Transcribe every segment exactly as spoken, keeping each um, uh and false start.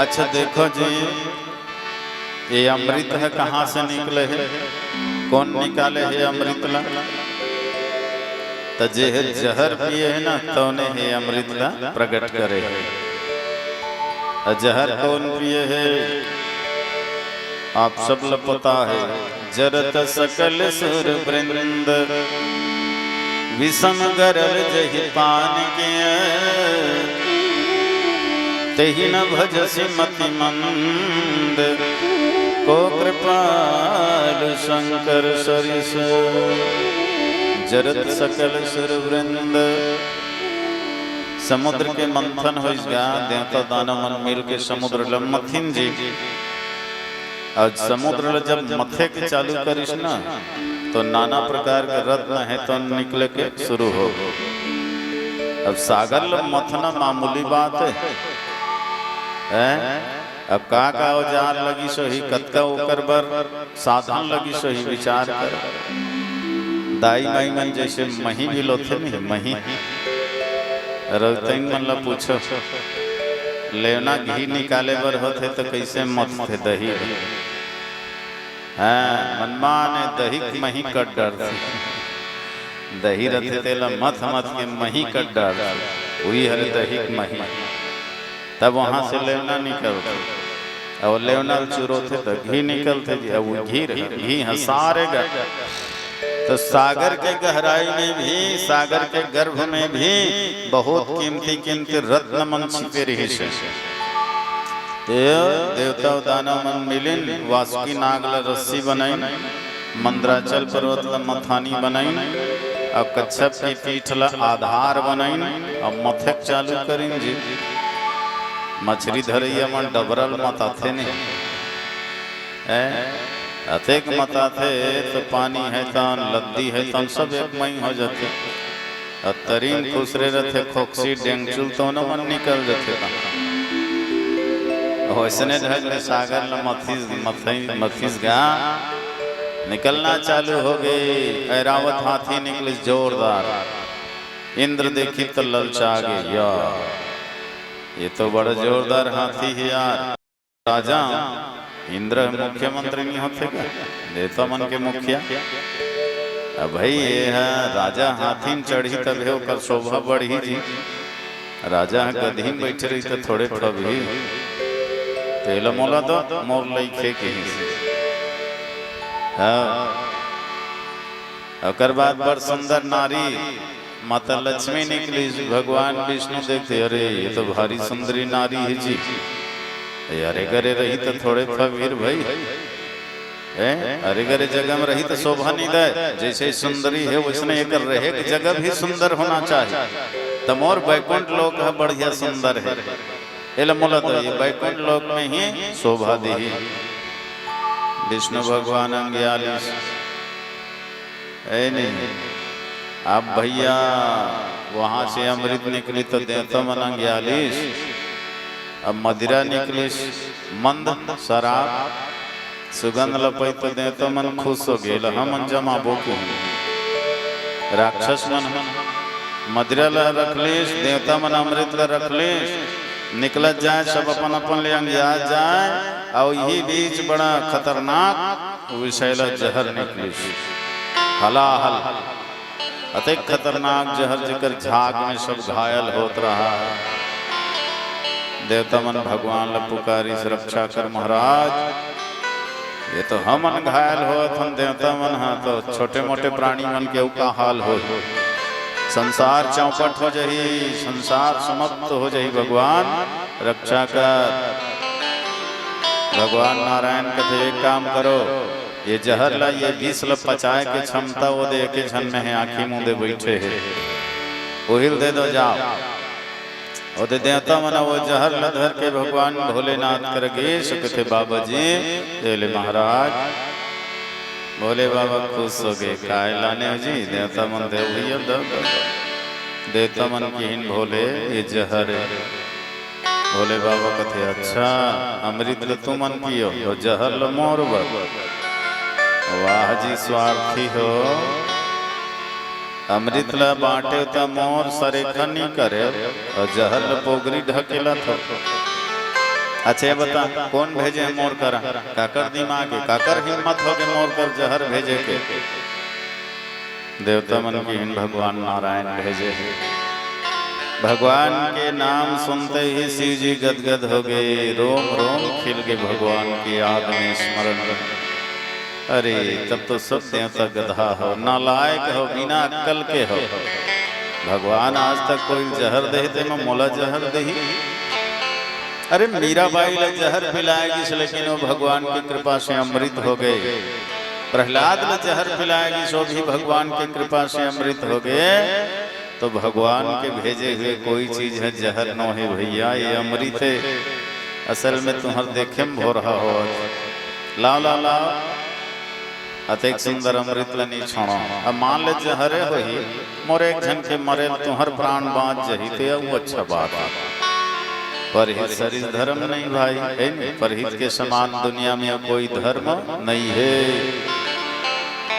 अच्छा देखो जी, ये अमृत ह कहाँ से निकले हे? कोन निकाले हे अमृत ला? त जे हे जहर पिए हे ना, तउने हे अमृत ला प्रगट करे हे। अ जहर कोन पिए हे? आप सब ल पता हे, जरत सकल सुर वृंद, विषम गरल जहि पान किय। तेहि न भजसि मति मंद, को कृपालु शंकर सरिस। जरत सकल सुर वृंद। समुद्र के मंथन होइस गा, देवता दानव मन मिल के समुद्र ल मथिन जी। अउ समुद्र ल जब मथे के चालू करिस ना, तो नाना प्रकार के रत्न हे तो निकले के शुरू हो। अब सागर ल मथना मामूली बात हे, हैं? अब का का औजार लगिस होही, कतका ओकर बर साधन लगिस होही, विचार कर। दाई माई मन जैसे मही भी लोथे नहीं, मही। रौतइन मन ला पूछो, लेवना घी निकाले बर होथे त कइसे मथथे दही? हाँ, मनमाने दही के मही कट डरथे। दही रथे तेला मथ मथ के मही कट डरथे, उही हरे दही के मही। तब वहां से लेवना निकलथे, अउ लेवना ल चुरोथे त घी निकलथे जी। अब वो घी रहे, घी ह सारे गा। तो सागर के गहराई में भी, सागर के गर्भ में भी बहुत कीमती कीमती रत्न मन छिपे रहिस हे। ते देवता दानव मन मिलिन, वासुकी नाग ल रस्सी बनाइन, मंदराचल पर्वत ल मथानी बनाइन, अउ कच्छप के पीठ ल आधार बनाइन, अउ मथेक चालू करिन जी। मछरी धरइया मन डबरा ल मताथे नहीं। हैं? अतेक मताथे त पानी हे तन, लद्दी हे तन, सब एक मई हो जाथे। अउ तरी म खुसरे रथे, खोकसी, डेंगचुल तउनो मन निकल जथे। त ओइसने ढंग ले सागर ल मथिस, मथई-, मथिस गा, निकलना चालू हो गे। ऐरावत हाथी निकलिस जोरदार। इंद्र देखिस त ललचा गे, या, ये तो बड़ा जोरदार हाथी हे यार। राजा इंद्र मुख्यमंत्री नहीं होथे का? देवता मन के मुखिया। अब भाई, ये ह राजा हाथी म चढ़ही तभे ओकर शोभा बढ़ही जी। राजा ह गदही म बइठे रही त थोड़े फबही। तेला मोला दो, मोर लइके कहिस। हाँ। ओकर बाद बड़ सुंदर नारी माता लक्ष्मी निकलिस, भगवान विष्णु देखथे, "अरे, ये तो भारी सुंदरी नारी हे जी। ये अरे गरे रही त थोड़े फबही भाई। हैं? अरे गरे जगह म रही त शोभा नहीं दय। जइसे सुंदरी हे, वइसने एकर रहे के जगह भी सुंदर होना चाहिए। त मोर बैकुंठ लोक ह बढ़िया सुंदर हे। एला मोला दो, ये बैकुंठ लोक में ही शोभा देही।" विष्णु भगवान अंगियालिस। ए नहीं, अब भैया, वहां से अमृत निकलिस त देवता मन अंगियालिस, अब मदिरा निकलिस, मंद शराब, सुगंध ल पइस त देवता मन खुश हो गे, ल हमन जमाबो कहूं। राक्षस मन ह मदिरा ल रख लिस, देवता मन अमृत ल रख लिस, निकलत जाए, सब अपन अपन ले अंगियात जाए, अउ इही बीच बड़ा खतरनाक विषैला जहर निकलिस, हलाहल। अतेक खतरनाक जहर, जेकर झाग में सब घायल होत रहा। देवता मन भगवान ल पुकारिस, "रक्षा कर महाराज, ये तो हमन घायल होत हन।" देवता मन ह तो छोटे मोटे प्राणी मन के अउ का हाल हो, संसार चौपट हो जाही, संसार समाप्त हो जाही। भगवान रक्षा कर। भगवान नारायण कथे, "एक काम करो, ये जहर ला, ये विष ला पचाए के क्षमता वो दे, एके झन में हे, आंखी मूंदे बइठे हे, ओहिल दे दो, जाओ।" ओदे देवता मन वो जहर ला धर के भगवान भोलेनाथ कर गे, सो कथे, "बाबा जी, ले ले महाराज।" भोले बाबा खुश हो गे, "काय लाने हो जी?" देवता मन, "देव भैया, दो, दो, दो।" देवता मन किहिन, "भोले, ये जहर हे।" भोले बाबा कथे, "अच्छा, अमृत ल तुमन पियो, अउ जहर ल मोर बर।" वाह जी, स्वार्थी हो। अमृत ल बांटे त मोर सरेखा नी करे, अउ जहर ल पोगरी ढकेलत हो। अच्छा, ये बता, कोन भेजे हे मोर करा? काकर दिमाग हे, काकर हिम्मत होगे मोर कर जहर भेजे के? देवता मन किहिन भगवान नारायण भेजे हे। भगवान के नाम सुनते ही शिव जी गदगद होगे, रोम रोम खिलगे भगवान के याद में, स्मरण में। अरे, तब तो सब देवता गधा हो, नालायक हो, बिना अक्कल के हो। भगवान आज तक कोई जहर देहे ते म मोला जहर देही? अरे, मीराबाई ला जहर पिलाए गिस, लेकिन वो भगवान की कृपा से अमृत होगे। प्रहलाद ला जहर पिलाए गिस, वो भी भगवान की कृपा से अमृत होगे। तो भगवान के भेजे हुए कोई चीज हे जहर नोहे भइया, ये अमृत हे। असल में तुंहर देखे म भोरहा होवत। लाव, लाव, लाव। अतेक सुंदर अमृत ल नी छोड़ो। अब मान ले जहरे होही, मोर एक झन के मरे ल तुंहर प्राण बाँच जही, ते अउ अच्छा बात हे। परहित सरिस धरम नहीं भाई, हे नी? परहित के समान दुनिया में कोई धर्म नहीं हे।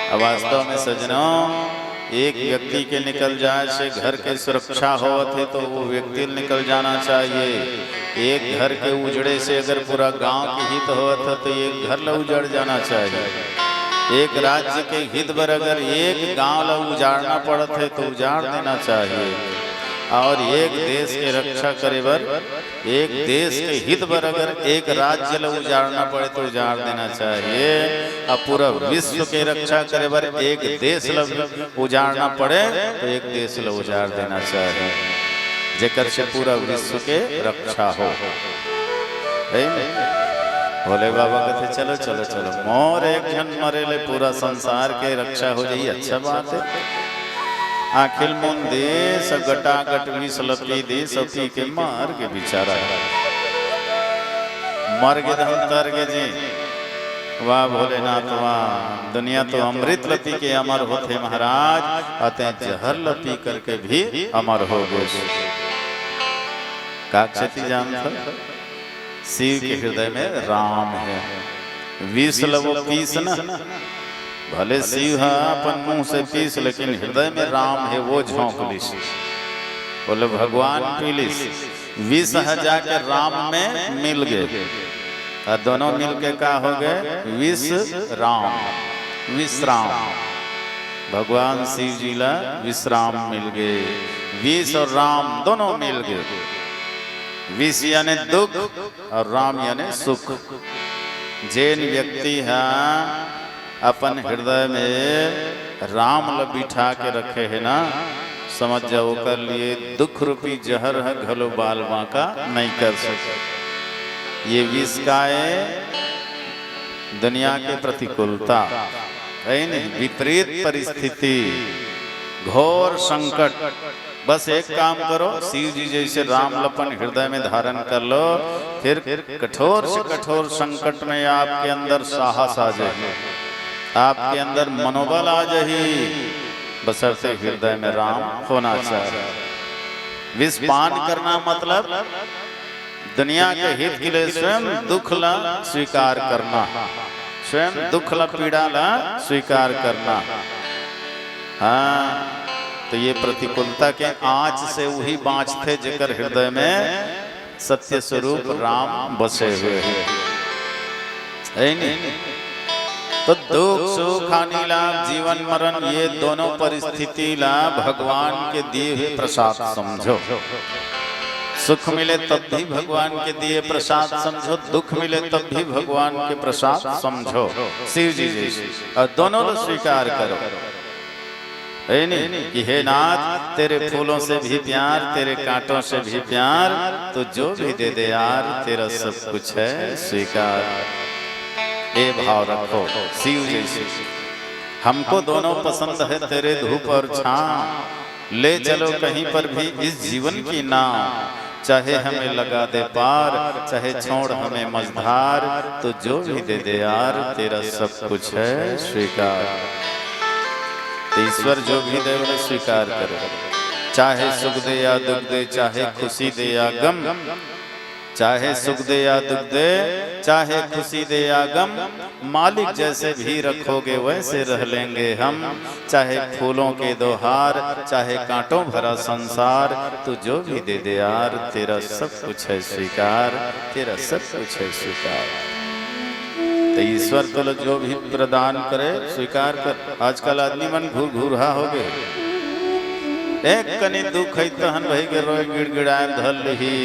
अब वास्तव में सजनो, एक व्यक्ति के निकल जाए से घर के सुरक्षा होवत हे, तो वो व्यक्ति ल निकल जाना चाहिए। एक घर के उजड़े से अगर पूरा गांव के हित होवत हे, तो एक घर ल उजड़ जाना चाहिए। एक राज्य के हित बर अगर एक गांव ल उजाड़ना पड़त हे, तो उजाड़ देना चाहिए। और एक देश के रक्षा करे बर, एक देश के हित बर अगर एक राज्य ल उजाड़ना पड़े, तो उजाड़ देना चाहिए। अब पूरा विश्व के रक्षा करे बर एक देश ल उजाड़ना पड़े, तो एक देश ल उजाड़ देना चाहिए, जेकर से पूरा विश्व के रक्षा हो। हे नी? भोले बाबा कथे, "चलो, चलो, चलो, मोर एक झन मरे ले पूरा संसार के रक्षा हो जाही, अच्छा बात हे।" आँखी ल मूंद दिस, गटागट विष ल पी दिस, पी के मर गे बिचारा। मर गे धन तर गे जी। वाह भोलेनाथ वाह, दुनिया तो अमृत ल पी के अमर होथे महाराज, अते जहर ल पी करके भी अमर हो गे। का सेती जानत हो? शिव के हृदय में राम हे। विष ल वो पीस न, भले शिव ह अपन मुंह से पीस, लेकिन हृदय में राम हे, वो झोंक लिस। बोले भगवान पी लिस, विष ह जाके राम में मिल गे। अउ दोनों मिल के का हो गे? विष राम, विश्राम। भगवान शिव जी ला विश्राम मिल गे। विष अउ राम दोनों मिल गे। विष यानी दुख अउ राम यानी सुख। जेन व्यक्ति ह अपन हृदय में राम ल बिठा के रखे हे ना, समझ जाओ, ओकर लिए दुख रूपी जहर ह घलो बाल बांका नहीं कर सके। ये विष का ए? दुनिया के प्रतिकूलता, हे नहीं? विपरीत परिस्थिति, घोर संकट। बस एक काम करो, शिव जी जैसे राम ल अपन हृदय में धारण कर लो, फिर कठोर से कठोर संकट में आपके अंदर साहस आ जाही, आपके अंदर मनोबल आ जाही, बशर्ते हृदय में राम होना चाहिए। विष पान करना मतलब दुनिया के हित के लिए स्वयं दुख ला स्वीकार करना, स्वयं दुख ला, पीड़ा ला स्वीकार करना। हाँ, तो ये प्रतिकूलता के आँच से वही बाँचथे जेकर हृदय में सत्य स्वरूप राम बसे हुए हे। हे नी? तो दुख सुख, हानि लाभ, जीवन मरण, ये दोनों परिस्थिति ला भगवान के दिए हुए प्रसाद समझो। सुख मिले तब भी भगवान के दिए प्रसाद समझो, दुख मिले तब भी भगवान के प्रसाद समझो। शिव जी जैसे, अउ दोनों ला स्वीकार करो। हे नी? कि हे नाथ, तेरे फूलों से भी प्यार, तेरे कांटों से भी प्यार, तू जो भी दे दे यार, तेरा सब कुछ है स्वीकार। ये भाव रखो शिव जैसे। हमको दोनों पसंद है, तेरे धूप और छाँव, ले चलो कहीं पर भी इस जीवन की नाव। चाहे हमें लगा दे पार, चाहे छोड़ हमें मझधार, तू जो भी दे दे यार, तेरा सब कुछ है स्वीकार। तो ईश्वर जो भी दे, उन्हें स्वीकार करो, चाहे सुख दे या दुख दे, चाहे खुशी दे या गम। चाहे सुख दे या दुख दे, चाहे खुशी दे या गम, मालिक जैसे भी रखोगे वैसे रह लेंगे हम। चाहे फूलों के दो हार, चाहे कांटों भरा संसार, तू जो भी दे दे यार, तेरा सब कुछ है स्वीकार, तेरा सब कुछ है स्वीकार। तो ईश्वर तोला जो भी प्रदान करे, स्वीकार कर। आजकल आदमी मन घुरघुरहा हो गए, एक कनी दुख है तहन भाई के रोए गिड़गिड़ाए धर लिही।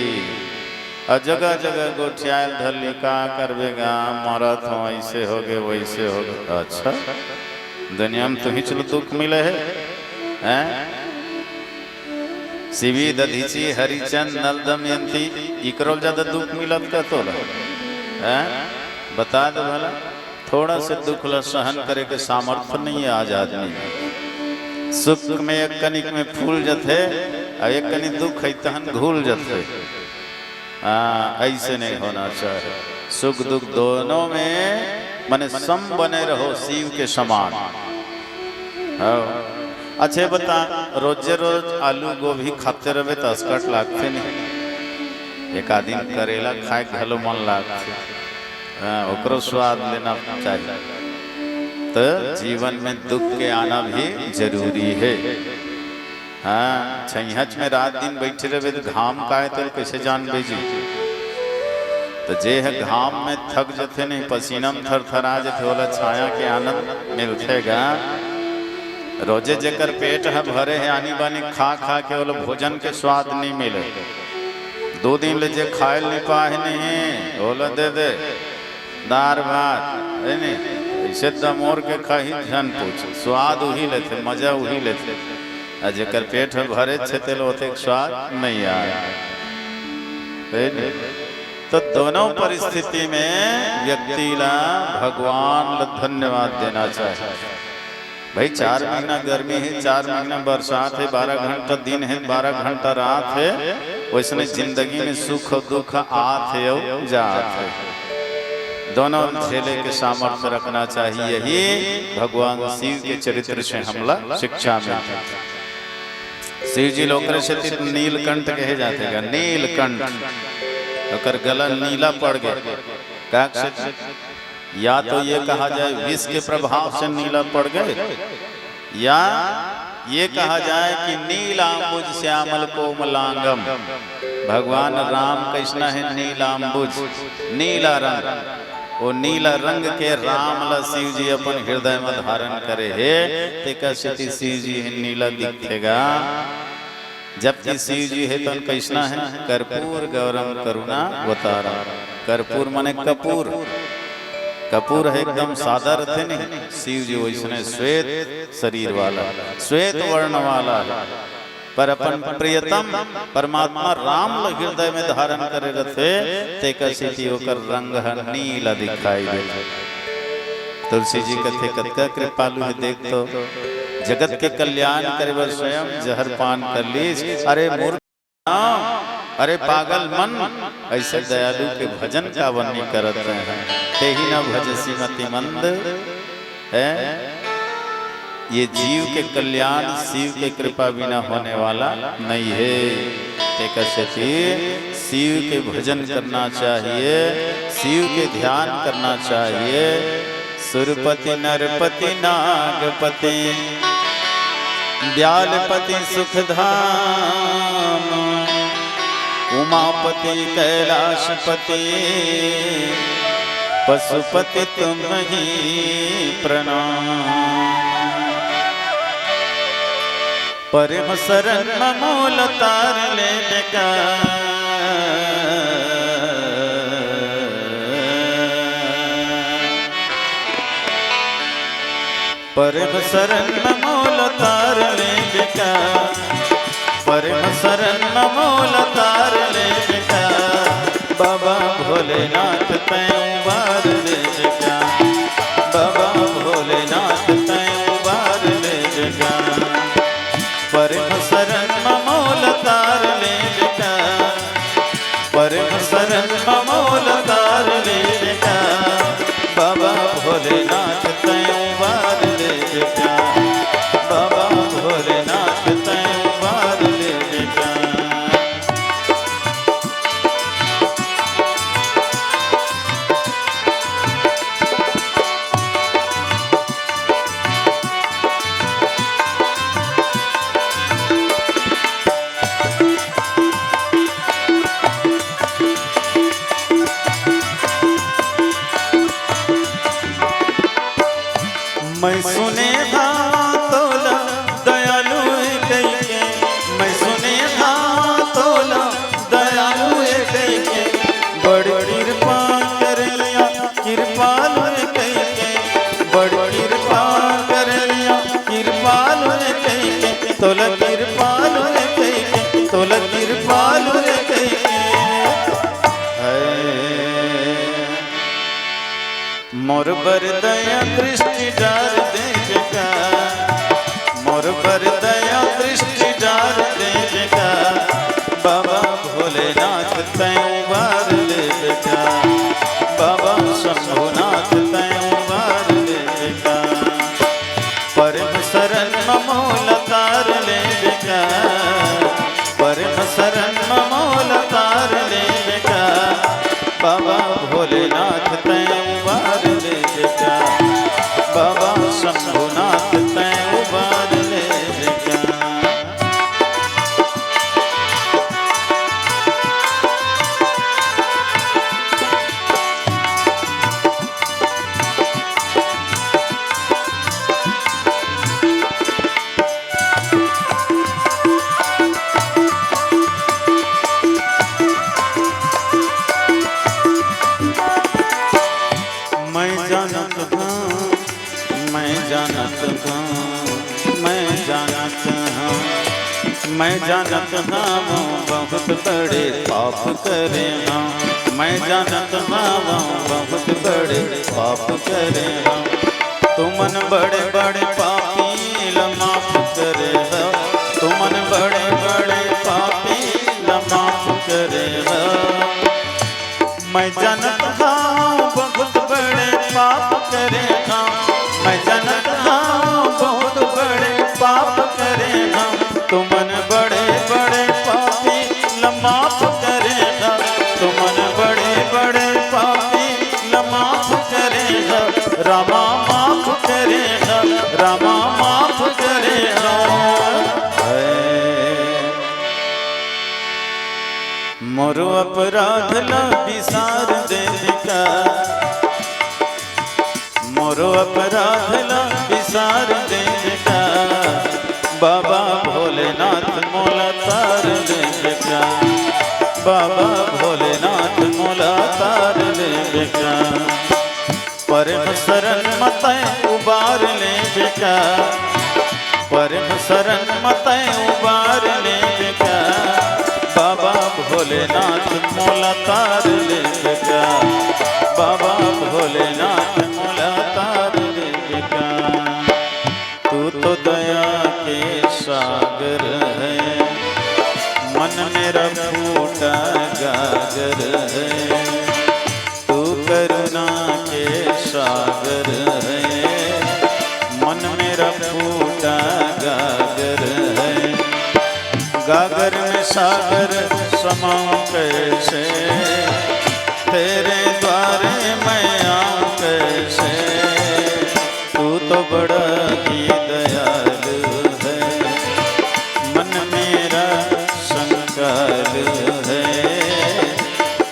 अउ जगह जगह गोठियाए धर ली, का करबे गा, मरत हो, ऐसे हो गए, वैसे हो गए। अच्छा, दुनिया में तुही चलो दुख मिले है, हैं? शिवि दधीचि हरिचंद नल दमयंती, इकरो ले ज्यादा दुख मिलत का तोला? हैं? बता दे भला। थोड़ा से दुख ला सहन करे के सामर्थ्य नहीं है आज आदमी में। सुख में एक कनिक में फूल जथे, अउ एक कनिक दुख है तहन घुल जथे। हाँ, ऐसे नहीं होना चाहिए। सुख दुख दोनों में माने सम बने रहो, शिव के समान। हाँ। अच्छा बता, रोजे रोज आलू गोभी खाते रहबे त असकट लागथे नहीं। एक आध दिन करेला खाए घलो मन लागथे। हाँ, ओकरो स्वाद लेना चाहिए। तो जीवन में दुख के आना भी जरूरी है। हाँ, छइहच में रात दिन बैठे रहबे त घाम का हे तेला कैसे जानबे जी? तो जे ह घाम में थक जथे नहीं, पसीना में थरथरा जथे, ओला छाया के आनंद मिलथे गा। रोजे जेकर पेट ह भरे हे आनी बानी खा खा के, ओला भोजन के स्वाद नहीं मिले। दो दिन ले जे खाए ल नहीं पाए नहीं, ओला दे दे दार भात, है नहीं? ऐसे दमोर के खाही झन पूछ, स्वाद उही लेथे, मजा उही लेथे। आ जेकर पेट ह भरे छे तेल ओतेक स्वाद नहीं आए, है नहीं? तो दोनों परिस्थिति में व्यक्ति ला भगवान ला धन्यवाद देना चाहिए। भाई, चार महीना गर्मी है, चार महीना बरसात है, बारह घंटा दिन है, बारह घंटा रात है, वैसने जिंदगी में सुख दुख आत है अउ जात है। दोनों झेले के सामर्थ्य रखना चाहिए, यही भगवान शिव के चरित्र से हमला शिक्षा मिलथे। शिव जी ल ओकरे सेती नीलकंठ कहे जाथे गा, नीलकंठ। ओकर गला नीला पड़ गए, का से या तो ये कहा जाए विष के प्रभाव से नीला पड़ गए, या ये कहा जाए कि नीलांबुज श्यामल कोमलांगम। भगवान राम कैसना है? नीलांबुज, नीला रंग। वो नीला रंग के राम ला शिव जी अपन हृदय में धारण करे हे, तेकर सेती शिव जी ह नीला दिखथे गा। जबकि शिव जी हे तन कैसना हे? कर्पूर गौरम करुणावतारम। कर्पूर माने कपूर, कपूर हे एकदम सादा रथे नहीं, शिव जी वैसने श्वेत शरीर वाला, श्वेत वर्ण वाला हे। पर अपन प्रियतम परमात्मा राम ल हृदय में धारण करे रथे, तेकर सेती ओकर रंग ह नीला दिखाई देथे। तुलसी जी कथे, "कतका कृपालु हे, देख तो, जगत के कल्याण करे बर स्वयं जहर पान कर लीस। अरे मूर्ख, अरे पागल मन, ऐसे दयालु के भजन काबर नहीं करत हैं? तेहि न भजसि मतिमंद।" है। ये जीव के कल्याण शिव के कृपा बिना होने वाला नहीं है। तेकर सेती शिव के भजन करना चाहिए, शिव के ध्यान करना चाहिए। सुरपति नरपति नागपति ब्यालपति सुखधाम उमापति कैलाशपति पशुपति तुम्हि प्रणाम। परम शरण म मोल तार ले बेका। परम शरण म मोल तार ले बेका। परम शरण म मोल तार ले बेका। बाबा भोलेनाथ तैं उबार ले बेका। बाबा भोलेनाथ तैं उबार ले बेका। परम शरण म मोल तार ले बेका। परम शरण म मोल तार ले बेका। बाबा भोलेनाथ तैं उबार ले बेका। बाबा भोलेनाथ तैं उबार ले बेका। मोर बर दया दृष्टि डार दे बेटा, मोर बर दया दृष्टि डार दे बेटा, बाबा भोलेनाथ तैं उबार ले बेटा, बाबा शंभुनाथ तैं उबार ले बेटा। परम शरण म मोला तार ले बेटा, परम शरण म मोला तार ले बेटा, बाबा भोलेनाथ तैं उबार ले बेटा, बाबा शंभुनाथ तैं उबार ले बेटा। मैं जानत हँव, मैं जानत हँव, मैं जानत हँव, मैं जानत हँव, बहुत बड़े पाप करे हँव। मैं जानत हँव, बहुत बड़े पाप करे हँव। तुमन बड़े बड़े पापी ल माफ करे हव, तुमन बड़े बड़े पापी ल माफ करे हव। मैं जानत हँव बहुत बड़े पाप करे हँव, मैं जानत हँव बहुत बड़े पाप करे हँव। तुमन बड़े बड़े पापी ल माफ करे हव, तुमन बड़े बड़े पापी ल माफ करे हव। रामा माफ करे हव, रामा माफ करे हव। मोरो अपराध ला बिसार दे बेटा, मोरो अपराध ला बिसार दे बेटा, बाबा भोलेनाथ मोला तार दे बेटा, बाबा भोलेनाथ मोला तार दे बेटा। परम शरण म तैं उबार ले बेटा, परम शरण म तैं उबार ले बेटा, बाबा भोलेनाथ मोला तार ले बेटा, बाबा भोलेनाथ मोला तार ले बेटा। तू तो दया के सागर है, मन मेरा फूटा गागर है। तू करुणा के सागर है, मन मेरा फूटा गागर है। गागर में सागर समाऊं कैसे, तेरे द्वारे मैं आऊं कैसे। तू तो बड़ा ही दयालु है, मन मेरा संकाल है।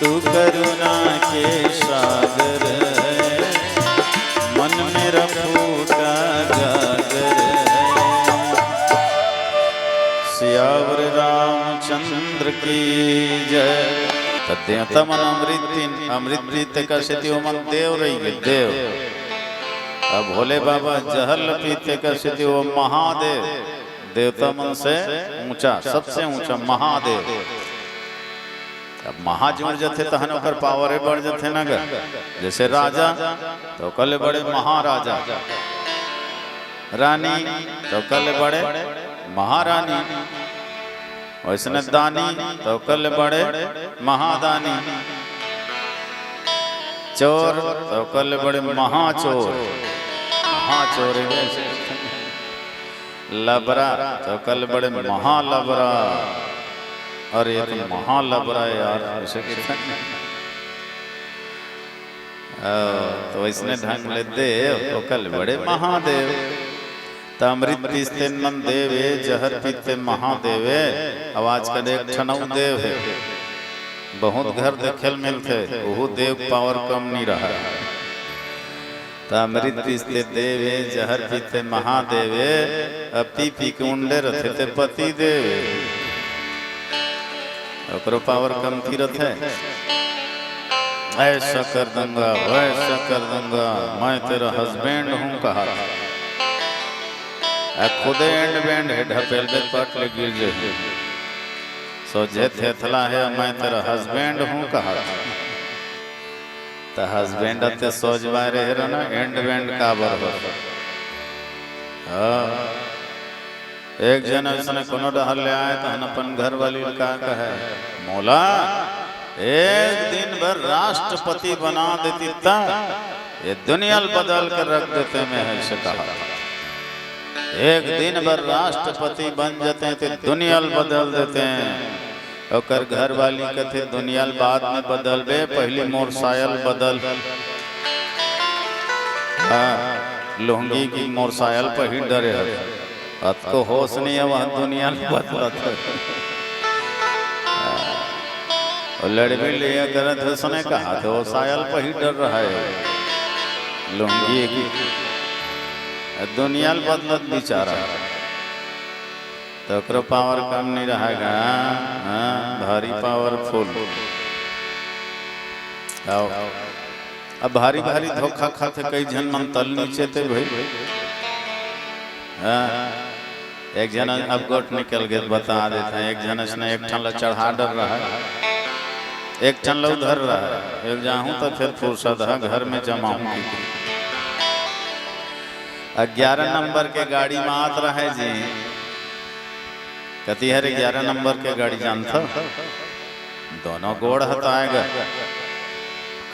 तू करुणा के सागर है, मन मेरा फूटा गागर है। सियावर रामचंद्र की जय। त देवता मन अमृत पीन, अमृत पीते का सेती ओमन देव रहिगे, देव। अब भोले बाबा जहर ल पीते का सेती ओ महादेव, देवता मन से ऊंचा, सबसे ऊंचा महादेव। अब महा जुड़ जथे तहन ओकर पावर बढ़ जथे ना ग। जैसे राजा तो ओकर ले बड़े महाराजा, रानी तो ओकर ले बड़े महारानी, वैसने दानी तो ओकर ले बड़े महादानी, चोर तो ओकर ले बड़े महाचोर, महाचोर है। लबरा तो ओकर ले बड़े महालबरा। अरे ये तो महालबरा है यार, ऐसे कहते हैं। अ, तो वैसने ढंग ले देव, ओकर ले बड़े महादेव। त अमृत पीसते नंद देव ए, जहर पीते महादेव ए। अब आजकल एक ठन अउ देव हे, बहुत घर देखे ल मिलथे, ओहू देव पावर कम नी रहय। त अमृत पीसते देव ए, जहर पीते महादेव ए, अब पी पी के उंडे रथे ते पति देव ए। ओकरो पावर कमती रथे। ऐसा कर दूंगा, वैसा कर दूंगा, मैं तेरा हस्बैंड हूँ कहा था। आ खुदे एंड बैंड हे, ढपेल दे पट ले गिर जाही। सोझे थेथला हे, मैं तेरा हस्बैंड हूँ कहा था। त husband ते सोच बाय रहे रह ना, end band काबर हो। हाँ। एक झन अइसने कोनो डहर ले आय, तहन अपन घरवाली ल का कहे, "मोला एक दिन बर राष्ट्रपति बना देती त ये दुनिया ल बदल के रख देते मैं," अइसे कहा। "एक दिन बर राष्ट्रपति बन जाते त दुनिया ल बदल देते।" ओकर घरवाली कथे, "दुनिया ल बाद में बदलबे, पहिली मोर साया ल बदल।" हाँ, लुंगी के मोर साया ल पहिर डरे हवे। अतको होश नइ हे, वह दुनिया ल बदलत हे। अउ लड़बे ले करत हे, उसने कहा थे, वो साया ल पहिर डर रहा है, लुंगी की। दुनिया ल बदलत बेचारा। त ओकरो power कम नइ रहय गा, हाँ, भारी powerful। आओ। अब भारी भारी धोखा खाथे कई झन मन तल नीचे ते भाई। हाँ। एक झन अब गोठ निकल गे, बता देत हँव। एक झन अइसने एक ठन ल चढ़ा डर रहय, एक ठन ल उधर रहय। एक जाहूँ त फेर फुरसत ह, घर में जमाहूँ की। ग्यारह नंबर के गाड़ी म आत रहय जी। कती हर ग्यारह नंबर के गाड़ी जानथव? दोनों गोड़ हताय गा।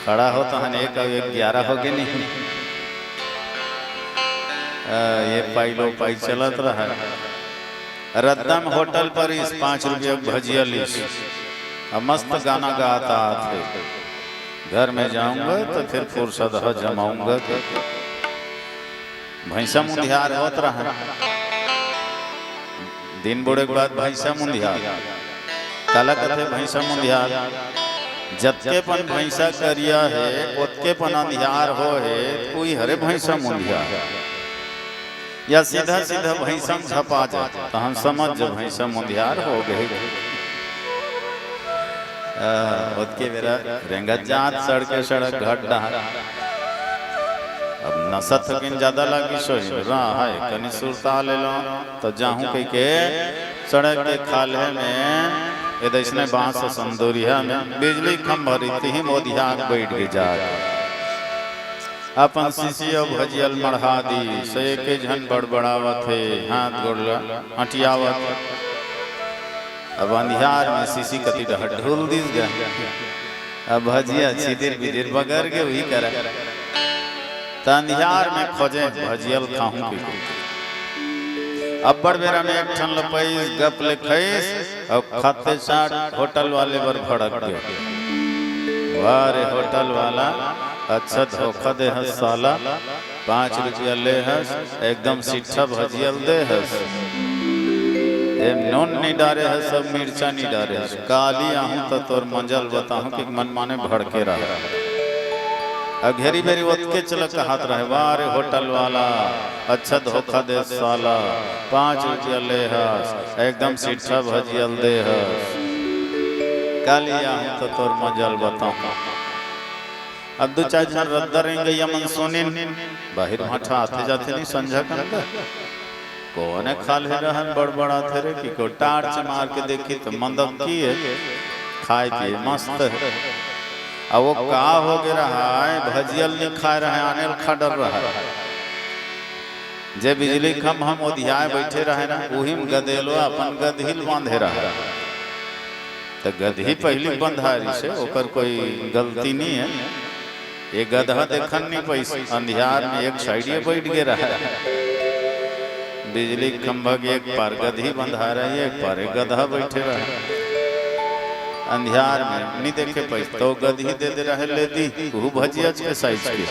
खड़ा हो तहन एक अउ एक ग्यारह हो गे नहीं। आ, ये पाई लो पाई चलत रहय। रद्दा म होटल परिस, पाँच रुपया के भजिया लिस। अब मस्त गाना गात आत हे, "घर में जाऊंगा तो फिर फुरसत ह जमाऊंगा।" भैंसा मुंधियार होत रहय। दिन बुड़े के बाद भैंसा मुंधियार। काला कथे भैंसा मुंधियार? जतके पन भैंसा करिया हे, ओतके पन अंधियार हो हे, कोई हरे भैंसा मुंधियार। या सीधा सीधा भैंसा म झपा जाय, त हम समझ जो भैंसा मुंधियार हो गे। आ, ओतके बेरा रेंगत जात सड़के सड़क घाट डहर। अब नसा थकिन जादा लागिस होही, रहय, कनी सुरता ले लो, त जाहूँ कहिके सड़क के खाल्हे में ए दइसने बांस संदूरिहा में बिजली खंभा रहिस, तिही म ओधिया के बइठ गे जाके। अपन शीशी अउ भजिया ल मढ़ा दिस, एके झन बड़बड़ावत हे, हाथ गोड़ ल अंटियावत। अब अंधियार में शीशी कती डहर ढुल दिस गा। अब भजिया छिदिर बिदिर बगर गे उही करा। त अंधियार में खोजे भजिया ल खाहूं कहिके। अब्बड़ बेरा में एक ठन ल पइस, गप ले खइस, अउ खाते साथ होटल वाले बर भड़क गे। "वाह रे होटल वाला, अच्छा धोखा दे हस साला, पाँच रुपया ले हस, एकदम सिट्ठा भजिया ल दे हस, एम नून नी डारे हस, सब मिर्चा नी डारे हस, काली आहूं त तोर मजा ल बताहूं," कि मनमाने भड़के रहा। अउ घेरी बेरी ओतकेच ल कहत रहय, "वाह रे होटल वाला, अच्छा धोखा दे साला, पाँच रुपया ले हस, एकदम सिट्ठा भजिया ल दे हस, काली आहूं त तोर मजा ल बताहूं।" अब दू चार झन रद्दा रेंगइया मन सुनिन, बाहिर भाठा आथे जाथे नहीं संझा कन गा। कोने खाल्हे रहन बड़बड़ाथे रे, कि को टार्च मार के देखी त मंदक की हे, खाय पिए मस्त हे। अब वो का हो गे रहय, भजिया ल नी खाय रहय, आने ल खा डर रहय। जे बिजली खंभा म ओधियाय बइठे रहय ना, उही म गदेलो अपन गदही ल बांधे रहय। त गदही पहिली बंधाय रिहिसे, ओकर कोई गलती नी हे। ये गदहा देखन नी पइस, अंधियार में एक साइड ये बइठ गे रहय। बिजली खंभा के एक पार गदही बंधाय रहय, एक पार ये गदहा बइठे रहय। अंधियार में नी देखे पइस, त गदही दे दे रहय ले दी, उहू भजियाच के साइज के।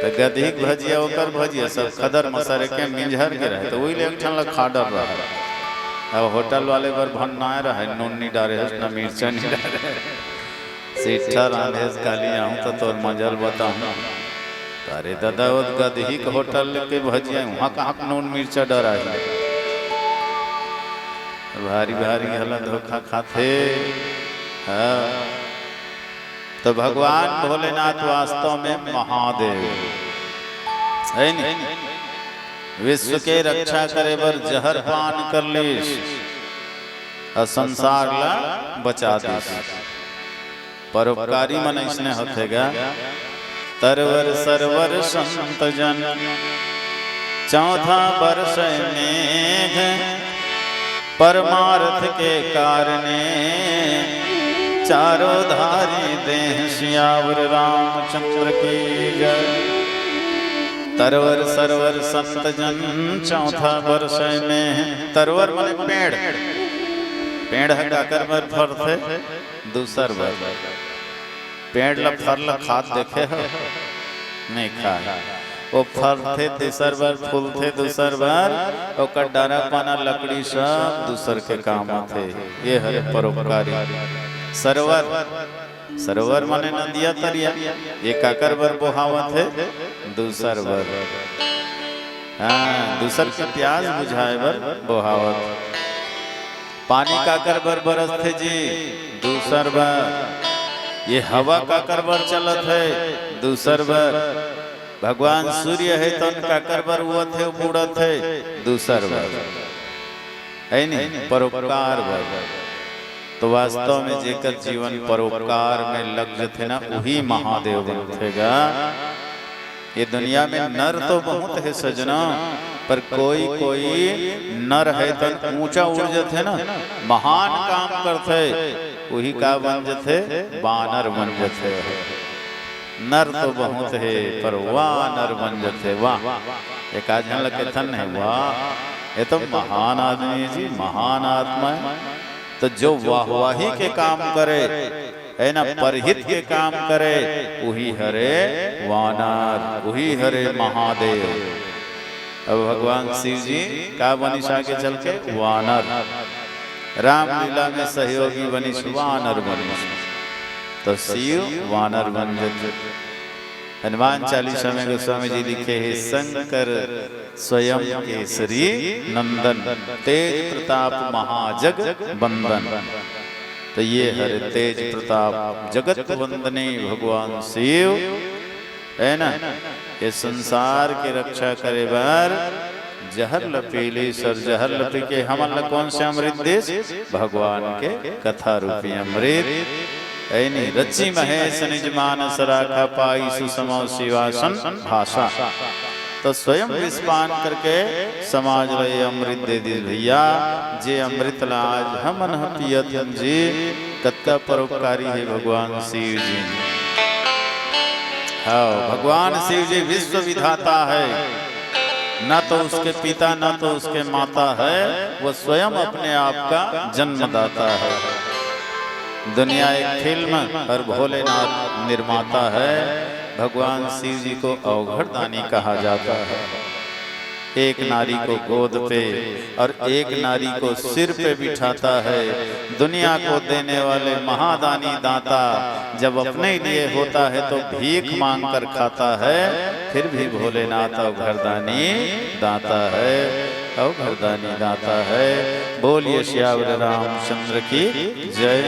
त गदही के भजिया, ओकर भजिया, सब खदर मसर के मिंझर के रहय, त उही ले एक ठन ल खा डर रहय। अब होटल वाले बर भन्नाय रहय, नून नी डारे हस, न मिर्चा नी डारे हस। सिट्ठा रांधे हस, काली आहूं त तोर मजा ल बताहूं। अरे ददा, वो गदही के होटल के भजिया, उहां कहां के नून मिर्चा डराही? भारी भारी घला धोखा खाथे। हाँ। त भगवान भोलेनाथ वास्तव में महादेव हे नी? विश्व के रक्षा करे बर जहर पान कर लिस अउ संसार ला बचा दिस। परोपकारी मन अइसने होथे गा। तरवर सरवर संत जन, चौथा बरसै मेघ, परमारथ के कारने, चारों धारी देह सियावर रामचंद्र की जय। तरवर सरवर संत जन, चौथा बरसै मेघ। तरवर माने पेड़, पेड़ ह काकर बर फरथे? दूसर बर। पेड़ ल फर ल खात देखे हो? नइ खाय। ओ फरथे दूसर बर, फूलथे दूसर बर, ओकर डारा पाना लकड़ी सब दूसर के काम आथे। ये हरे परोपकारी। सरोवर, सरोवर माने नदिया तरिया। ये काकर बर बोहावत हे? दूसर बर। हाँ, दूसर के प्यास बुझाए बर बोहावत। पानी काकर बर बरसथे जी? दूसर बर। ये हवा काकर बर चलत हे? दूसर बर। भगवान सूर्य हे, तोन काकर बर उवत हे, बुड़त हे? दूसर बर। हे नहीं? परोपकार बर। तो वास्तव में जेकर जीवन परोपकार में लग जथे ना, उही महादेव बनथे गा। ये दुनिया में नर तो बहुत हे सजना, पर कोई कोई नर हे तन ऊंचा उड़ जथे ना, महान काम करथे, उही का बन जथे? बानर बन जथे। नर तो बहुत हे, पर वानर बन जथे। वाह, एक आध झन ल कथन हे, वाह, ये तो महान आदमी हे जी, महान आत्मा हे। तो जो वाहवाही के काम करे, हे ना, परहित के काम करे, उही हरे वानर, उही हरे महादेव। अब भगवान शिव जी का बनिस आगे चल के? वानर। रामलीला में सहयोगी बनिस, वानर बनिस। तो शिव वानर बन जथे। हनुमान चालीसा में गोस्वामी जी लिखे हे, शंकर स्वयं केसरी नंदन, तेज प्रताप महाजग बंदन। तो ये हरे तेज प्रताप जगत वंदनी भगवान शिव, हे ना? ये संसार के रक्षा करे बर जहर ल पी लिस अउ जहर ल पी के हमन ल कोन से अमृत दिस? भगवान के कथा रूपी अमृत। हे नहीं, रचि महेश निज मानस राखा, पाई सुषमा शिवासन भाषा। तो स्वयं विषपान करके समाज ल ये अमृत दे दिस भैया, जे अमृत ल आज हमन ह पियत हन जी। कतका परोपकारी हे भगवान शिव जी। हाँ, भगवान शिव जी विश्व विधाता है, न तो उसके पिता, न तो उसके माता है, वो स्वयं अपने आप का जन्मदाता है। दुनिया एक फिल्म और भोलेनाथ निर्माता है। भगवान शिव जी को अवघड़दानी कहा जाता है। एक नारी को गोद पे और एक नारी को सिर पे बिठाता है। दुनिया को देने वाले महादानी दाता जब अपने लिए होता है तो भीख मांग कर खाता है, फिर भी भोलेनाथ अवघड़दानी दाता है, अवघड़दानी दाता है। बोलिए सियावर रामचंद्र की जय।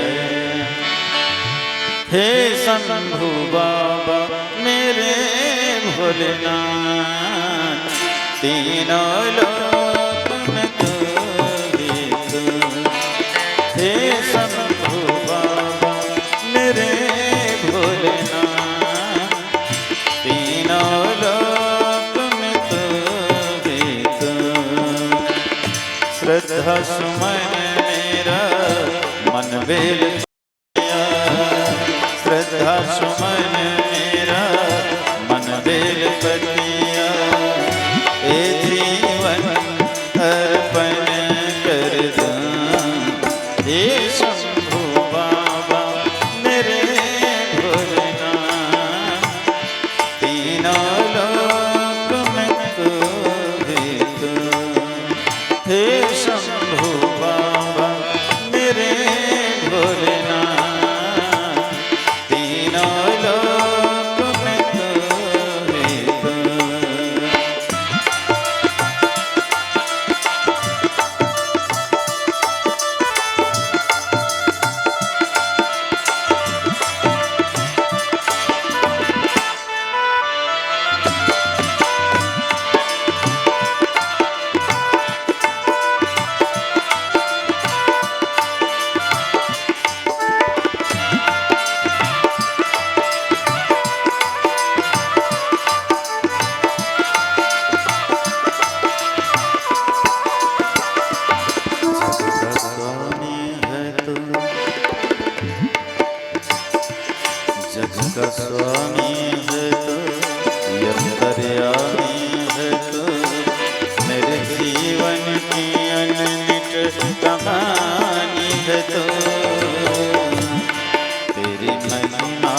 हे शंभू बाबा मेरे भोलेनाथ, तीनों लोक में तू ही तू। हे शंभू बाबा मेरे भोलेनाथ, तीनों लोक में तू ही तू। श्रद्धा सुमन मेरा मन बेल श्रद्धा सुमन मेरा मन बेल पतिया, ए जीवन अर्पण कर दूं। हे शंभू बाबा मेरे भोलेनाथ, तीनों लोक में तू ही तू। हे शंभू बाबा मेरे भोलेनाथ, तीनों लोक दरियानी है तू, मेरे जीवन की अनमिट कहानी है तू। तेरी महिमा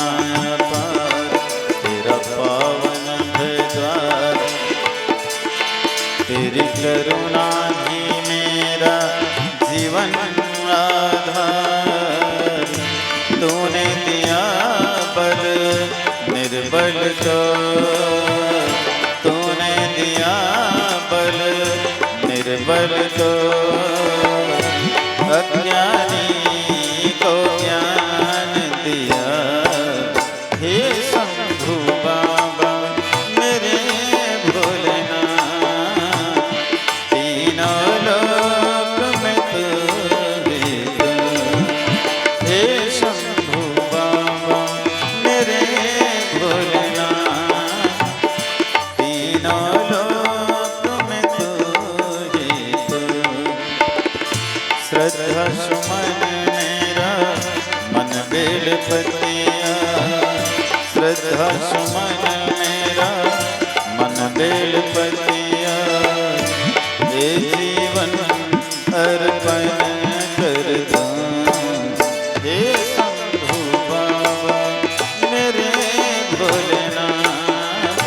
अपार, तेरा पावन है द्वार, तेरी करुणा ही मेरा जीवन आधार। तूने दिया बल निर्बल को, तूने दिया बल निर्बल को, अज्ञानी को ज्ञान दिया। हे शंभू बाबा मेरे भोलेनाथ, तीनों लोक में तू ही तू। हे शंभू बाबा मेरे भोलेनाथ, तीनों लोक में तू ही तू। श्रद्धा सुमन मेरा मन बेल पतिया, श्रद्धा सुमन मेरा मन बेल पतिया, ये जीवन अर्पण कर दूं। हे शंभू बाबा मेरे भोलेनाथ,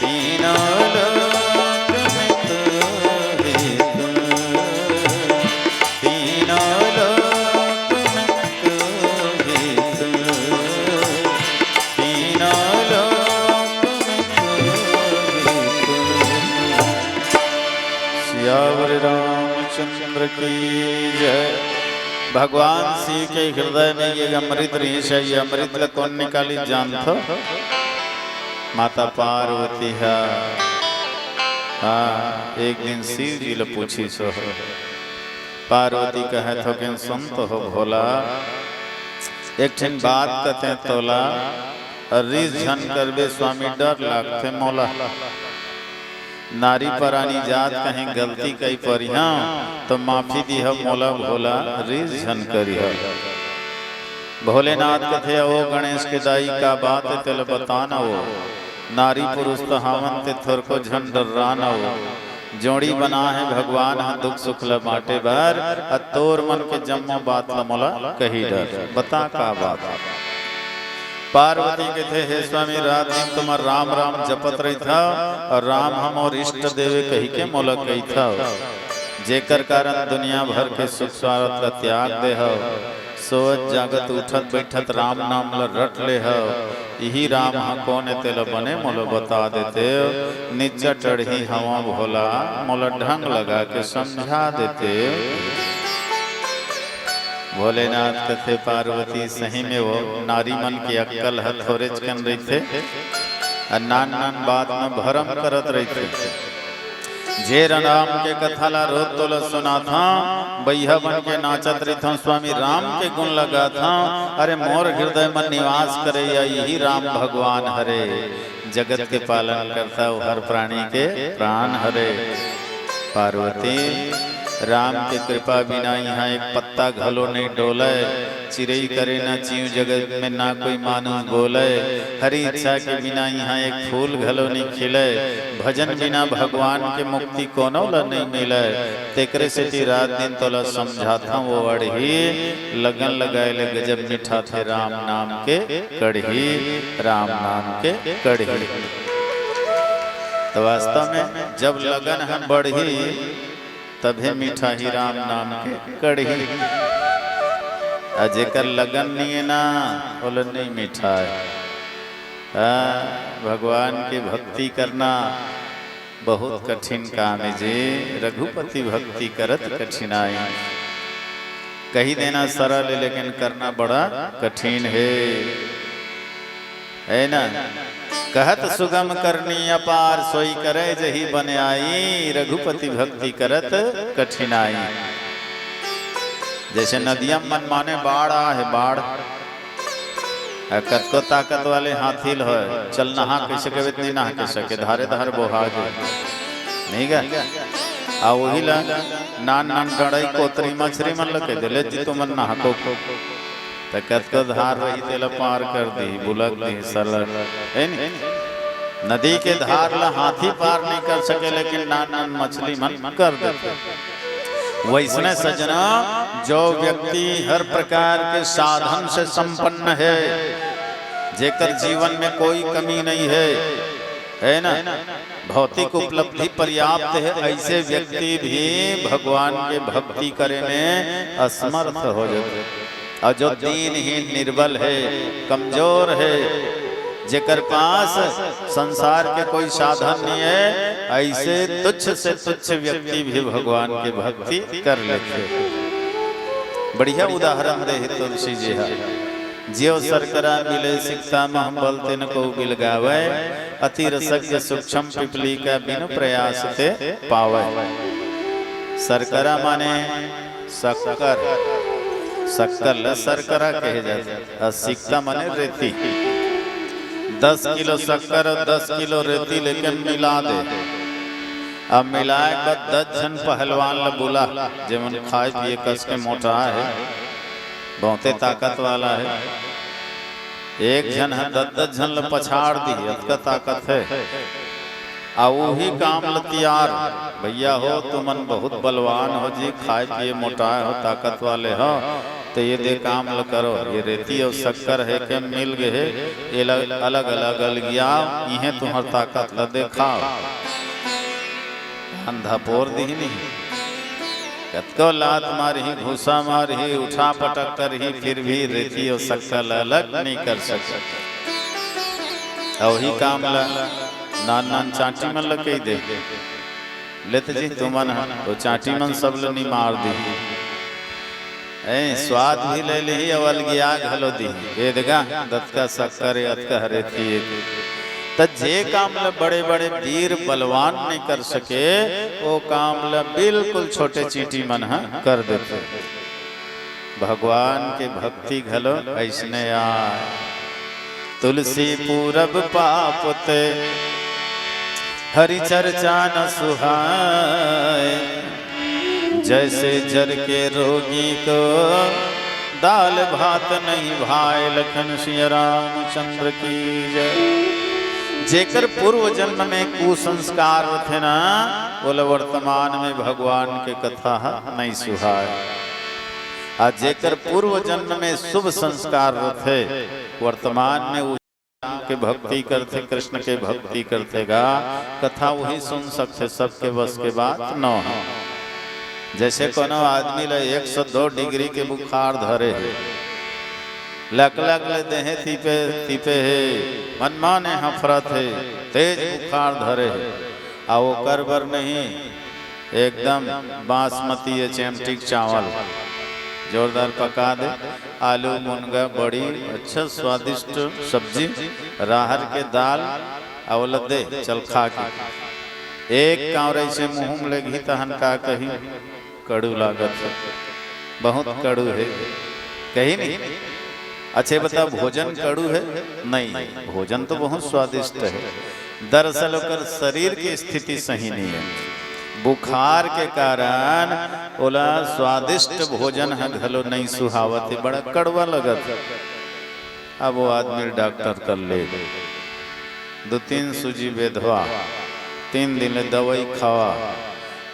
तीनों लोक में तू ही तू, तीनों लोक में तू ही तू, तीनों लोक में तू ही तू। सियावर रामचंद्र की जय। भगवान शिव के हृदय में ये अमृत रहिस हे, ये अमृत ल कोन निकालिस जानथो? माता पार्वती ह। हाँ, एक दिन शिव जी ल पूछिस हे। पार्वती कहत हे कि सुन तो हो भोला, एक ठिन बात कथे तोला, अउ रिस झन करबे स्वामी, डर लागथे मोला। नारी परानी जात कहीं गलती कई परिहा तो माफी दिहा मोला भोला, रिस झन करिहा। भोलेनाथ कथे, "ओ गणेश के दाई, का बात हे तेला बता ना ओ। नारी पुरुष तो हावन ते थोरको झन डर्रा ना ओ। जोड़ी बना हे भगवान ह दुख सुख ल बांटे बर, अ तोर मन के जम्मो बात ल मोला कही डर। बता का बात हे?" पार्वती कथे, "हे स्वामी, रात दिन तुमन राम राम जपत रहिथव अउ राम ह मोर इष्ट देव ए कहिके मोला कहिथव। जेकर कारण दुनिया भर के सुख स्वार्थ ल त्याग देहव, सोवत जागत उठत बइठत राम नाम ल रट लेहव। इही राम ह कोन ए तेला बने मोला बता देतेव। निच्चा टड़ही हवं भोला, मोला ढंग लगा के समझा देतेव।" भोलेनाथ कथे, "पार्वती, सही में ओ नारी मन के अक्कल ह थोरेच कन रहिथे, अउ नान नान बात म भरम करत रहिथे। जे राम के कथा ला रोज तोला सुनाथंव, बइहा बन के नाचत रहिथंव, स्वामी राम के गुण ल गाथंव। अरे मोर हृदय म निवास करइया इही राम भगवान हरे, जगत के पालन करता, ओ हर प्राणी के प्राण हरे।" पार्वती, राम के कृपा बिना इहाँ एक पत्ता घलो नइ डोलय, चिरई करे ना चींव, जगत में ना कोई मानुष बोलय। हरि इच्छा के बिना इहाँ एक फूल घलो नइ खिलय। भजन बिना भगवान के मुक्ति कोनो ल नइ मिलय। तेकरे सेती रात दिन तोला समझाथंव ओ अड़ही, लगन लगाय ले गजब मिठाथे राम नाम के कड़ही, राम नाम के कड़ही। तो वास्तव में जब लगन ह बढ़ही, तभे मिठाही राम नाम के कड़ही। अउ जेकर लगन नइ हे ना, ओला नइ मिठाय। हाँ, भगवान के भक्ति करना बहुत कठिन काम हे जी। रघुपति भक्ति करत कठिनाई। कही देना सरल हे, लेकिन करना बड़ा कठिन हे। हे ना? कहत सुगम करनी अपार, सोई करे जही बन आई, रघुपति भक्ति करत कठिनाई। जइसे नदिया म मनमाने बाढ़ आहे, बाढ़, अउ कतको ताकत वाले हाथी ल होय, चल नहा के सकबे त नइ नहा के सके, धारे धार बोहा गे, नइ गा? अउ ओही ला नान नान गड़ई कोतरी मछरी मन ल कहि दे, "ले जी तुमन नहाको।" त कतको धार रही तेला पार कर दिही, बुलक दिही, सरलग, हे नी? नदी के धार ला हाथी पार नहीं कर सके, लेकिन नान नान मछली मन कर देथे। वैसने सज्जनों, जो व्यक्ति हर प्रकार के साधन से संपन्न है, जेकर जीवन में कोई कमी नहीं है, है ना, भौतिक उपलब्धि पर्याप्त है, ऐसे व्यक्ति भी भगवान के भक्ति करे में असमर्थ हो जाते। और जो दीनहीन, निर्बल है, कमजोर है, जेकर पास संसार के कोई साधन नहीं है, ऐसे तुच्छ से तुच्छ व्यक्ति भी भगवान के भक्ति कर लेथे। बढ़िया उदाहरण दे हे तुलसी जी हा। ज्यों सरकरा मिले सिकता मह, बल तिन को बिलगावै, अति रसज्ञ सूक्ष्म पिपली का बिनु प्रयास ते पावै। सरकरा माने शक्कर, शक्कर ल सरकरा कहे जाथे। अउ सिकता माने रेती। दस किलो शक्कर अउ दस किलो रेती लेके मिला दे। अब मिलाए के बाद दस झन पहलवान ल बुला, जेमन खाए पिए कस के मोटा हे, बहुते ताकत वाला हे। एक झन ह दस दस झन ल पछाड़ दिही, अतका ताकत हे। आ उही काम ल तियार, भैया हो, तुमन बहुत बलवान हो जी, खाए पिए मोटाए हो, ताकत वाले हो, तो ये दे काम ल करो। ये रेती अउ शक्कर हे के मिल गे हे, ये ल-, अलग अलग अलगिया, इहें तुम्हर ताकत ल देखाओ। अंधा पोर दिही नहीं, कतको लात मारही, घूसा मारही, उठा पटक करही, फिर भी रेती अउ शक्कर ल अलग नहीं कर सकत। अउ उही काम ल नान नान चांटी मन ल कहि दे, लेत जी तुमन ह तो चांटी मन सब ल निमार दिही। ए, स्वाद भी ले लिही अउ अलगिया घलो दिही। ए दगा, दतका शक्कर ए, अतका रेती ए। त जे काम ल बड़े-बड़े वीर बलवान नहीं कर सके, ओ काम ल बिल्कुल छोटे चींटी मन ह कर देथे। भगवान के भक्ति घलो अइसने आय। तुलसी पूरब पाप ते हरि चर्चा न सुहाय। जैसे जर के रोगी को दाल भात नहीं भाय। लखन सिया रामचंद्र की जय। जेकर पूर्व जन्म में कुसंस्कार होथे ना, ओला वर्तमान में भगवान के कथा ह नहीं सुहाय। आ जेकर पूर्व जन्म में शुभ संस्कार होथे, वर्तमान में उ के भक्ति करथे, कृष्ण के भक्ति करथे गा, कथा वही सुन सकथे, सबके बस के बात न हे। जैसे कोनो आदमी ल एक सौ दो डिग्री के बुखार धरे हे, लकलक ले देहे तीपे, तीपे हे, मनमाने हफरत हे, तेज बुखार धरे हे, आ ओकर बर नहीं एकदम बासमती या चेमटी के चावल जोरदार पका दे, आलू, मुनगा, बड़ी, अच्छा स्वादिष्ट सब्जी, राहर के दाल, अउ ओला दे, चल खा के। एक कांवरे से मुंह में लेगही तहन का कही, कड़ू लागत हे, बहुत कड़ू हे, कही नहीं। अच्छा बता, भोजन कड़ू हे? नहीं, भोजन तो बहुत स्वादिष्ट हे। दरअसल ओकर शरीर के स्थिति सही नहीं हे। बुखार के कारण ओला स्वादिष्ट भोजन ह घलो नहीं सुहावत हे, बड़ा कड़वा लगत हे। अब वो आदमी डॉक्टर कर ले, दो तीन सूजी बेधवा, तीन दिन ले दवाई खावा,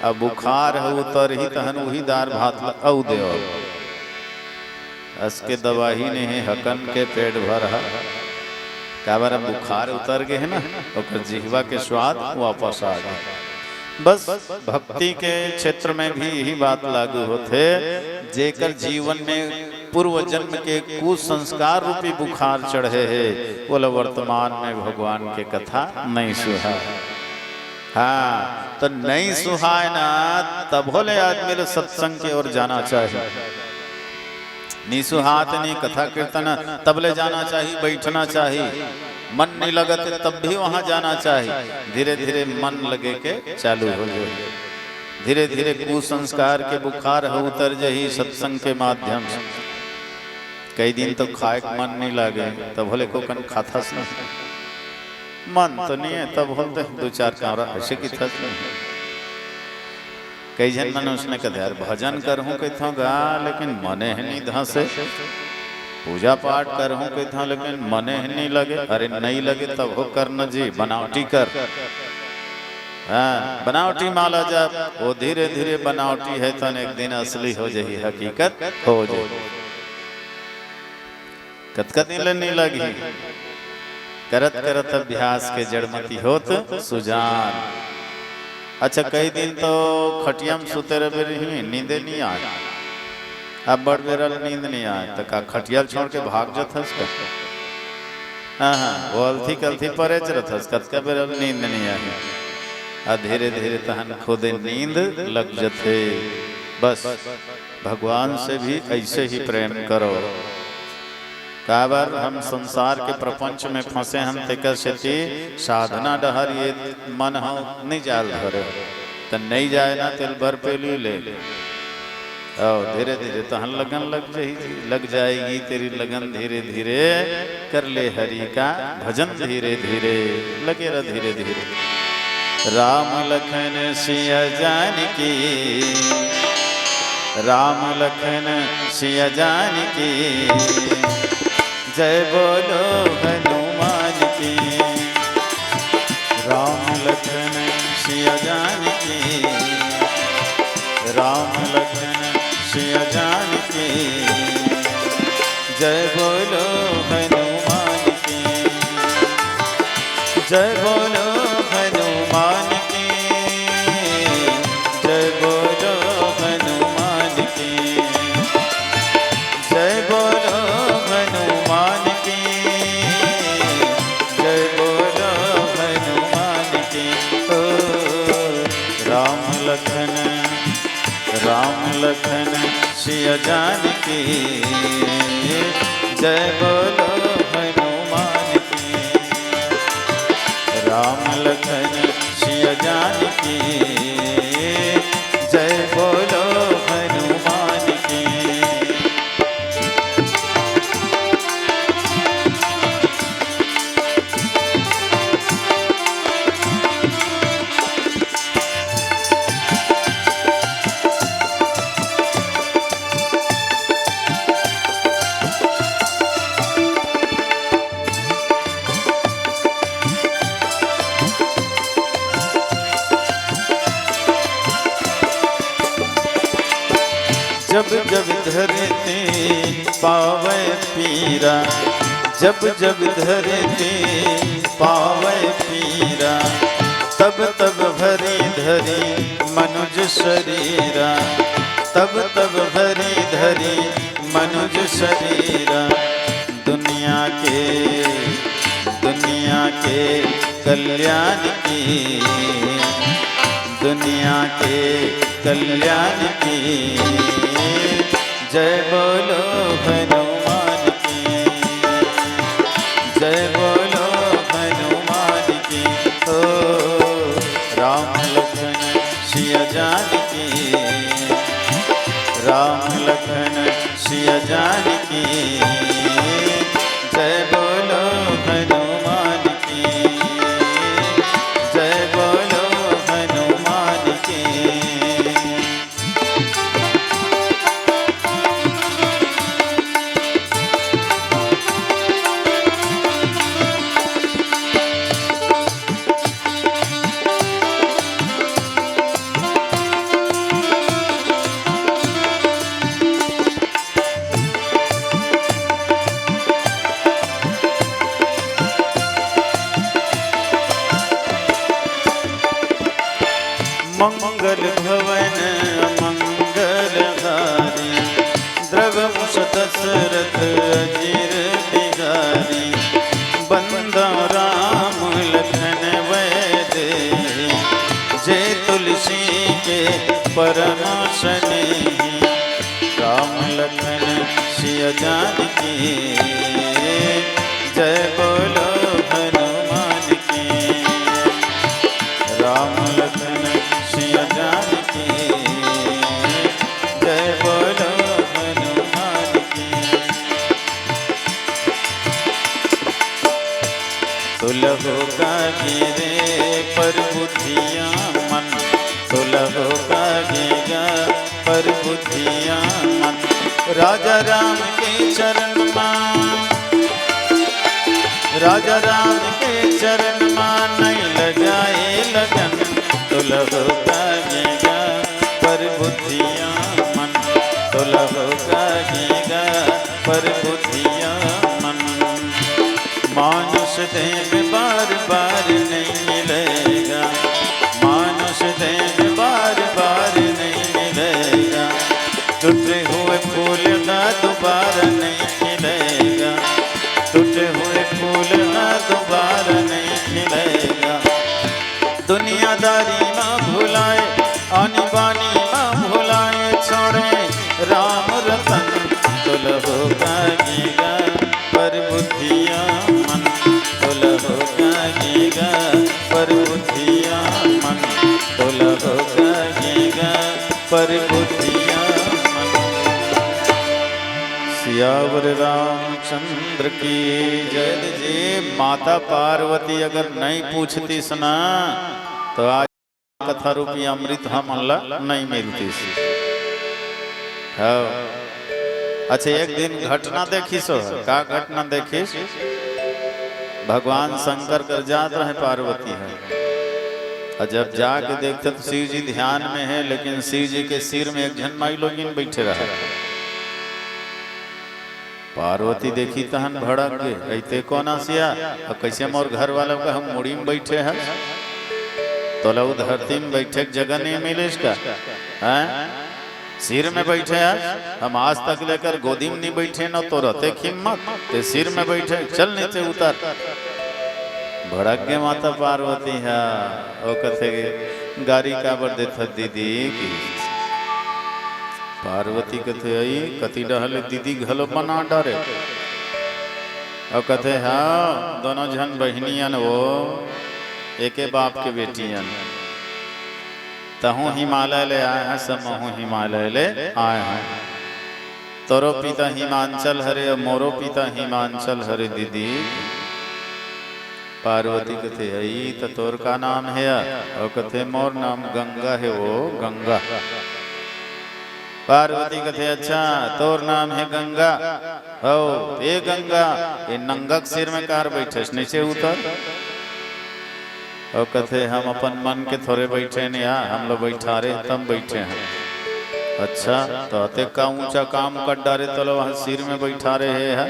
अब बुखार ह उतरही तहन उही दार भात ल अउ देव। अस के दवाई नहीं हे, हकन के पेट भर ह। काबर अब बुखार उतर गे हे ना, ओकर जिहवा के स्वाद वापस आ गे। बस भक्ति के क्षेत्र में भी यही बात लागू होथे, जेकर जीवन में पूर्व जन्म के कुसंस्कार रूपी बुखार चढ़े हे, ओला वर्तमान में भगवान के कथा नहीं सुहाय। हाँ, तो नहीं सुहाय ना, तभो ले आदमी ल सत्संग के ओर जाना चाहिए। नहीं सुहात नहीं कथा कीर्तन, तब ले जाना चाहिए, बैठना चाहिए। मन नहीं लगत तब भी वहाँ जाना चाहिए। धीरे धीरे मन लगे के चालू हो जाए। धीरे धीरे कुसंस्कार के बुखार ह उतर जही सत्संग के माध्यम से। कई दिन तो खाए के मन नहीं लागे, तभो ले कोकन खाथस नहीं। मन तो नहीं हे, तभो ले दो चार कांवरा अइसे किथस नहीं। कई झन मन उसने कथे, "यार, भजन करहूं कहिथंव गा, लेकिन मने हे नहीं धंसे।" पूजा पाठ करहूं कहिथंव, लेकिन मने ही नहीं लगे। अरे नहीं लगे तब हो करना जी, बनावटी कर। हाँ, बनावटी माला जाप, वो धीरे धीरे बनावटी हे, तन एक दिन असली हो जाही, हकीकत हो जाही। कतका दिन ले नहीं लगही, करत करत अभ्यास के जड़मती होत सुजान। अच्छा, कई दिन तो खटिया में सुते रहे रही, नींदे नहीं आए। अब बड़ बेरा ले नींद नहीं आए, तो का खटिया छोड़ के भाग जाथस का? हाँ, हाँ, वो अलथी कलथी परेच रहथस, कतका बेरा ले नींद नहीं आए। आ धीरे धीरे तहन खुदे नींद लग जथे। बस, भगवान से भी ऐसे ही प्रेम करो। काबर हम संसार के प्रपंच में फंसे हन, तेकर सेती साधना डहर ये मन ह नहीं जाल धरे। त नहीं जाए ना, तेल बर पेली ले। आओ, धीरे धीरे तहन लगन लग जाही, लग जाएगी तेरी लगन धीरे धीरे। कर ले हरि का भजन धीरे धीरे, लगे रह धीरे धीरे। राम लखन सिया जानकी, राम लखन सिया जानकी, जय बोलो हनुमान की। राम लखन सिया जानकी, राम लखन सिया जानकी, जय बोलो हनुमान की। जय बोलो हनुमान की, जय बोलो हनुमान की, जय बोलो हनुमान की, जय बोलो हनुमान की। ओ राम लखन, राम लखन सिया जानकी, जय बोलो हनुमान की। राम लखन सिया जानकी, जय बोलो हनुमान की। जब जब धरती पावे पीरा, जब जब धरती पावे पीरा, तब तब भरी धरी मनुज शरीरा, तब तब भरी धरी मनुज शरीरा। दुनिया के, दुनिया के कल्याण की, दुनिया के कल्याण की, जय बोलो हनुमान की, जय बोलो हनुमान की। ओ राम लखन सिया जानकी, राम लखन सिया जानकी, जय बोलो हनुमान की, जय बोलो हनुमान की। मंगल भवन मंगल हारी, द्रवमुस दशरथ अजीर बिहारी। बंदव राम लखन वै देही, जे तुलसी के परम स्नेही। राम लखन सिया जानकी, जय बोलो हनुमान की। राम लखन सिया जानकी, जय बोलो हनुमान की। तुलहु का गिरे पर बुद्धिया मन, तुलहु का गिरा पर बुद्धिया मन। राजा राम के चरण मा, राजा राम के चरण मा, नहीं लगाए लगन, तोला हो का गेगा, पर बुद्धिया मन, तोला हो का गेगा, पर बुद्धिया मन। मानुष देह में बार बार नहीं मिलेगा, मानुष देह में बार बार नहीं मिलेगा। टूटे हुए फूल ना दोबारा नहीं खिलेगा, टूटे हुए फूल ना दोबारा नहीं खिलेगा। दुनियादारी मा भुलाए, आनी बानी मा भुलाए, छोड़े राम रतन, तोला हो का गेगा, पर बुद्धिया मन, तोला हो का गेगा, पर बुद्धिया मन, तोला हो का गेगा, पर बुद्धिया मन। सियावर रामचंद्र की जय। जी, माता पार्वती अगर नहीं पूछतीस ना, तो आज कथा रूपी अमृत हमन ला नहीं मिलतीस। हाँ। अच्छा, एक दिन घटना देखिस हो। का घटना देखिस? भगवान शंकर कर जात रहे पार्वती ह। अउ जब जाके देखथे तो शिव जी ध्यान में हे, लेकिन शिव जी के सिर में एक झन माईलोगिन बइठे रहे। पार्वती देखिस तहन भड़क गे, "अइते कोन आसिया? अउ कइसे मोर घर वाला का हम मुड़ी में बइठे हस? तोला उ धरती में बइठे के जगह नहीं मिलिस का? हैं? सिर में बइठे हस? हम आज तक ले कर गोदी में नहीं बइठे न, तोर अतेक हिम्मत, तें सिर में बइठे, चल नीचे उतर।" भड़क गे माता पार्वती ह, ओ कथे, "गारी काबर देथस दीदी?" कहिस। पार्वती कथे, "अई, कति डहर ले दीदी घलो बना डारे।" अउ कथे, "हाँ, दोनों झन बहिनी अन वो, एके बाप के बेटी अन। तहूँ हिमालय ले आए हस, महूँ हिमालय ले आए हँव। तोरो पिता हिमांचल हरे अउ मोरो पिता हिमांचल हरे दीदी।" पार्वती कथे, "अई, त तोर का नाम हे?" अउ कथे, "मोर नाम गंगा हे वो, गंगा।" पार्वती कथे, "अच्छा, तोर नाम हे गंगा? हव, ए गंगा, ए नंगा के सिर में काबर बइठे हस, नीचे उतर।" अउ कथे, "हम अपन मन के थोरे बइठे हन या, हमला बइठारे हे तब बइठे हन।" "अच्छा, त अतेक का ऊँचा काम कर डारे, तोला उहाँ सिर में बइठारे हे, हे?"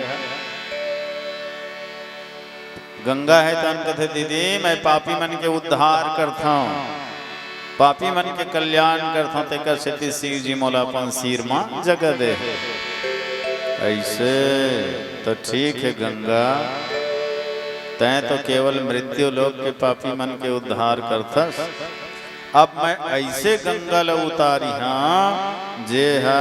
गंगा हे तहन कथे, "दीदी, मैं पापी मन के उद्धार करथंव, पापी मन के कल्याण करथंव, तेकर सेती शिव जी मोला अपन सिर म जगह दे हे।" "अइसे त ठीक हे गंगा, तैं तो केवल मृत्यु लोक के पापी मन के उद्धार करथस, अब मैं अइसे गंगा ल उतारिहंव, जे ह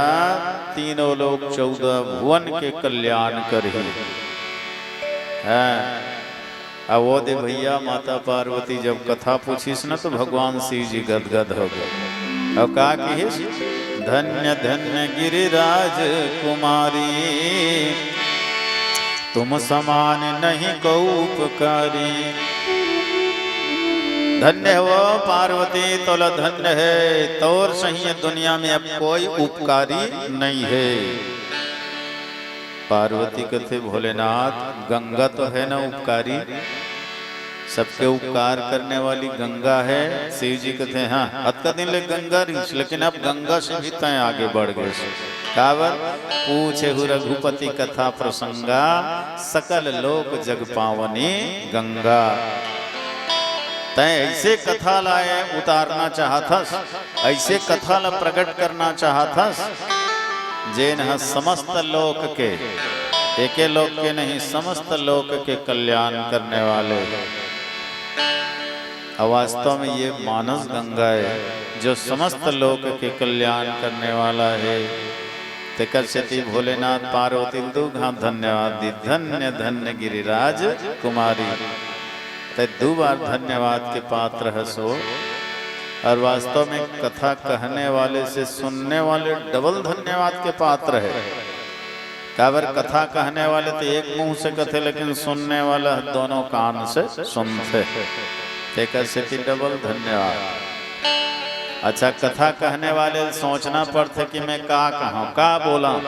तीनों लोक चौदह भुवन के कल्याण करही।" हैं। अब ओ दे भइया, माता पार्वती जब कथा पूछिस न, त भगवान शिव जी गदगद हो गे। अउ का किहिस? "धन्य धन्य गिरिराज कुमारी, तुम समान नहीं को उपकारी।" धन्य हो पार्वती, तोला धन्य हे, तोर सही दुनिया में अब कोई उपकारी नहीं हे। पार्वती कथे, "भोलेनाथ, गंगा तो हे न उपकारी, सबके उपकार करने वाली गंगा हे।" शिव जी कथे, "हाँ, अतका दिन ले गंगा रहिस, लेकिन अब गंगा से भी तैं आगे बढ़ गेस।" काबर? "पूछेहु रघुपति कथा प्रसंगा, सकल लोक जग पावनी गंगा।" तैं अइसे कथा ला उतारना चाहत हस, अइसे कथा ला प्रकट करना चाहत हस, जेन ह समस्त लोक के, एके लोक के नहीं, समस्त लोक के कल्याण करने वाले। अउ वास्तव में ये मानस गंगा हे, जो समस्त लोक के कल्याण करने वाला हे। तेकर सेती भोलेनाथ पार्वती ल दू घांव धन्यवाद दिस, "धन्य धन्य गिरिराज कुमारी।" तैं दू बार धन्यवाद के पात्र हस ओ। अउ वास्तव में कथा कहने वाले से सुनने वाले डबल धन्यवाद के पात्र हे। काबर, कथा कहने वाले तो एक मुंह से कथे, लेकिन सुनने वाला दोनों कान से सुनथे। तेकर सेती डबल धन्यवाद। अच्छा, कथा कहने वाले ल सोचना पड़थे कि मैं का कहंव, का बोलंव।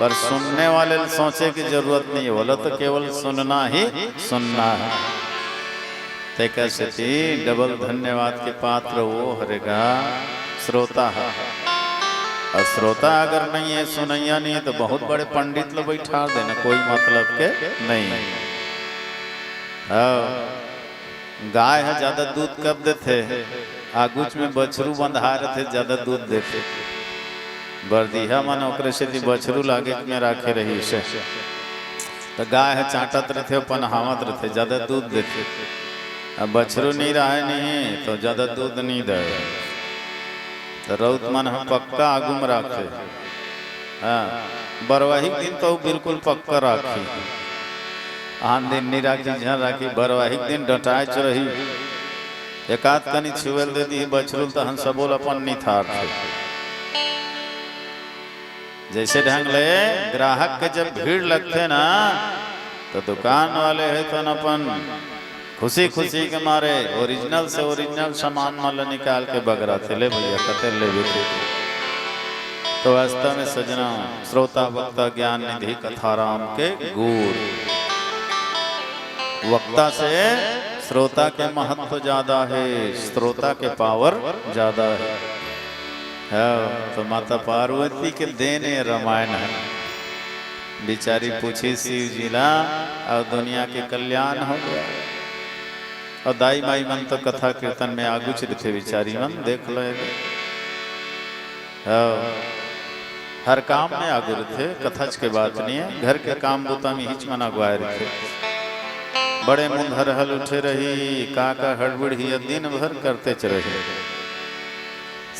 पर सुनने वाले ल सोचे के जरूरत नहीं हे, ओला तो केवल सुनना ही सुनना हे। तेकर सेती डबल धन्यवाद के पात्र वो हरे गा, श्रोता हे। अउ श्रोता अगर नहीं हे, सुनइया नहीं हे, तो बहुत बड़े पंडित ल बइठार देना, कोई मतलब के नहीं हे। हाँ। गाय ह जादा दूध कब देथे? आगुच में बछरू बंधाय रथे, जादा दूध देथे। बरदिहा मन ओकरे सेती बछरू ल आगेच में राखे रहिस हे। त गाय ह चांटत रथे, अपन हावत रथे, जादा दूध देथे। अब बछरू नइ राहय नहीं, तो जादा दूध नइ दय। त रउत मन ह पक्का आगू में राखे। हाँ, बरवाही के दिन तो बिल्कुल पक्का राखही। आन दिन नइ राखही, झन राखही, बरवाही के दिन डटाएच रही। एकाध कनी छुएल दे दिही बछरू ल, तहन सबो ल अपन निथारथे। जइसे ढंग ले ग्राहक के जब भीड़ लगथे ना, तो दुकान वाले हे तो अपन खुशी खुशी के मारे original से original सामान मन ल निकाल के बगराथे, "ले भैया, कते लेबे ते।" तो वास्तव में सजना, श्रोता वक्ता ज्ञान निधि कथाराम के गुर। वक्ता से श्रोता के महत्व जादा हे, श्रोता के power जादा हे। हाँ, तो माता पार्वती के देन ए रामायण हे। बिचारी पूछिस शिव जी ला, अउ दुनिया के कल्याण हो गया। अउ दाई माई मन तो कथा कीर्तन में आगुच रथे, बिचारी मन देख लो एदे। हाँ, हर काम में आगू रथे, कथच के बात नहीं हे, घर के काम बूता में इहिच मन अगुवाए रथे। बड़े मुंधरहल उठे रही, का का हड़बड़ी हे, दिन भर करतेच रही।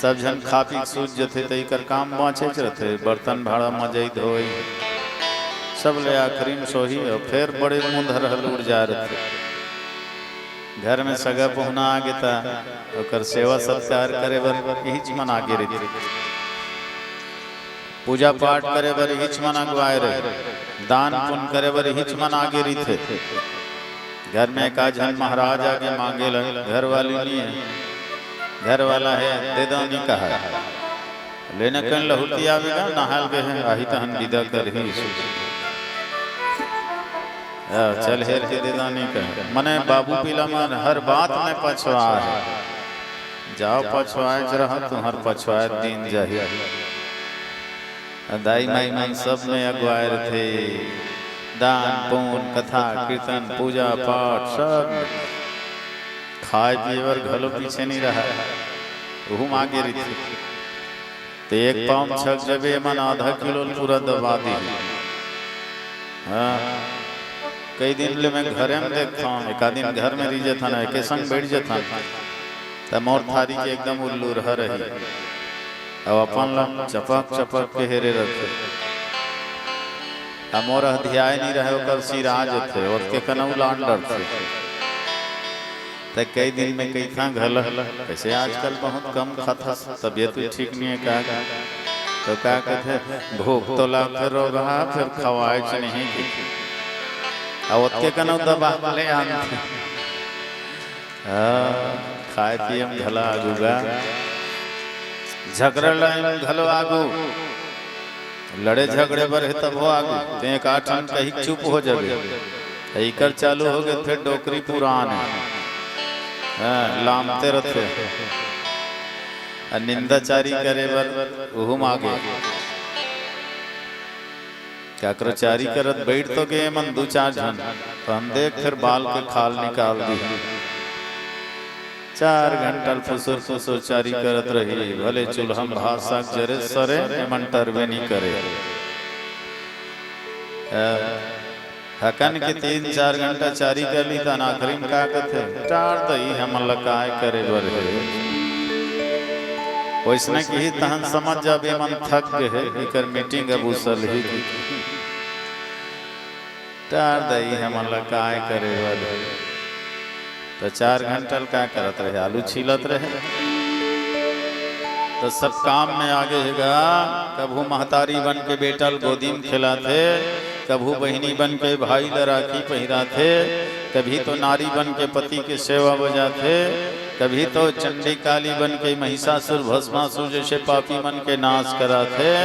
सब झन खा पी के सूत जथे, त इकर काम बाँचेच रथे, बर्तन भाड़ा मजई धोई, सब ले आखिरी में सोही, अउ फेर बड़े मुंधरहल उठ जाय रथे। घर में सगा पहुना आगे, त ओकर सेवा सत्कार करे बर इहिच मन आगे रहिथे। पूजा पाठ करे बर इहिच मन अगुवाए रहे, दान पुण्य करे बर इहिच मन आगे रहिथे। घर में एकाध झन महाराज आगे मांगे ल, घर वाली नहीं हे, घर वाला हे, दे दव नहीं कहा। लेने कन लहुटी आवेगा, नहाल गे हे, आही तहन विदा करही। आ, चल हेर के दे दव नहीं कहा। मने बाबू पीला मन हर बात में पछवा हे। जाव पछवाएच रहा, तुहर पछवाए दिन जाही। दाई माई मन सब में अगुवाए रथे। दान, पुण्य, कथा, कीर्तन, पूजा, पाठ, सब में। खाए पिए बर घलो पीछे नहीं रहा, उहू में आगे रहिथे। ते एक पाँव छक जबे, एमन आधा किलो ल पूरा दबा दिही। हाँ, कई दिन ले मैं घरे में देखथंव, एका दिन घर में रहि जथन, एके संग बैठ जथन, त मोर थारी के एकदम उल्लूरहा रही। अब अपन ला चपक चपक के हेरे रथे। अब मोर ह धियाय नहीं रहे, ओकर सिरा जथे, ओतके कनऊ लान डरथे। त कई दिन में कहिथंव घला, कइसे आजकल बहुत कम खाथस, तबीयत भी ठीक नहीं हे का? तो का कथे, भूख तो लागथे रोगहा, फेर खवाएच नहीं कि। आ ओतके कनऊ दबा ले आनथे। हाँ, खाए पिए में घला आगू गा। झगड़ा लड़ाई में घलो आगू। लड़े झगड़े बर हे तभो आगू। तें एकाठन कहिके चुप हो जाबे। इकर चालू होगे फेर डोकरी पुरान हे। हाँ, लामते रथे। आ निंदाचारी करे बर उहू में आगे। काकरो चारी करत बैठ तो गे एमन दू चार झन, त हम देख फेर बाल के खाल निकाल दिही। चार घंटा ल फुसुर फुसुर चारी करत रही, भले चूल्हा में भात साग जरे सरे, एमन टरबे नहीं करे। अ, हकन के तीन चार घंटा चारी कर ली, तहन आखिरी में का कथे, "टार दई, हमन ल काय करे बर हे।" वइसने किही तहन समझ जाबे, एमन थक गे हे, इकर मीटिंग अब उसलही। टार दई, हमन ल काय करे बर हे। त चार घंटा ल का करत रहे? आलू छीलत रहे। त सब काम में आगे हे गा। कभू महतारी बन के बेटा ल गोदी में खेलाथे, कभू बहिनी बन के भाई ल राखी पहिराथे, कभी तो नारी बन के पति के सेवा बजाथे, कभी तो चंडी काली बन के महिषासुर भस्मासुर जइसे पापी मन के नाश कराथे,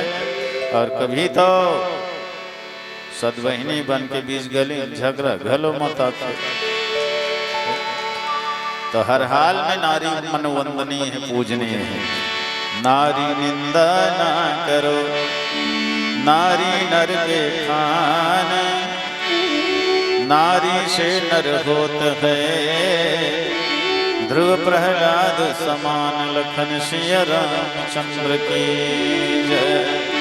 अउ कभी तो सदबहिनी बन के बीच गली, झगड़ा घलो मत आथे। तो हर हाल में नारी मन वंदनीय है, पूजनीय है। नारी निंदा ना करो, नारी नर के खान, नारी से नर होत है। ध्रुव प्रहलाद समान लखन सिया रामचंद्र की जय।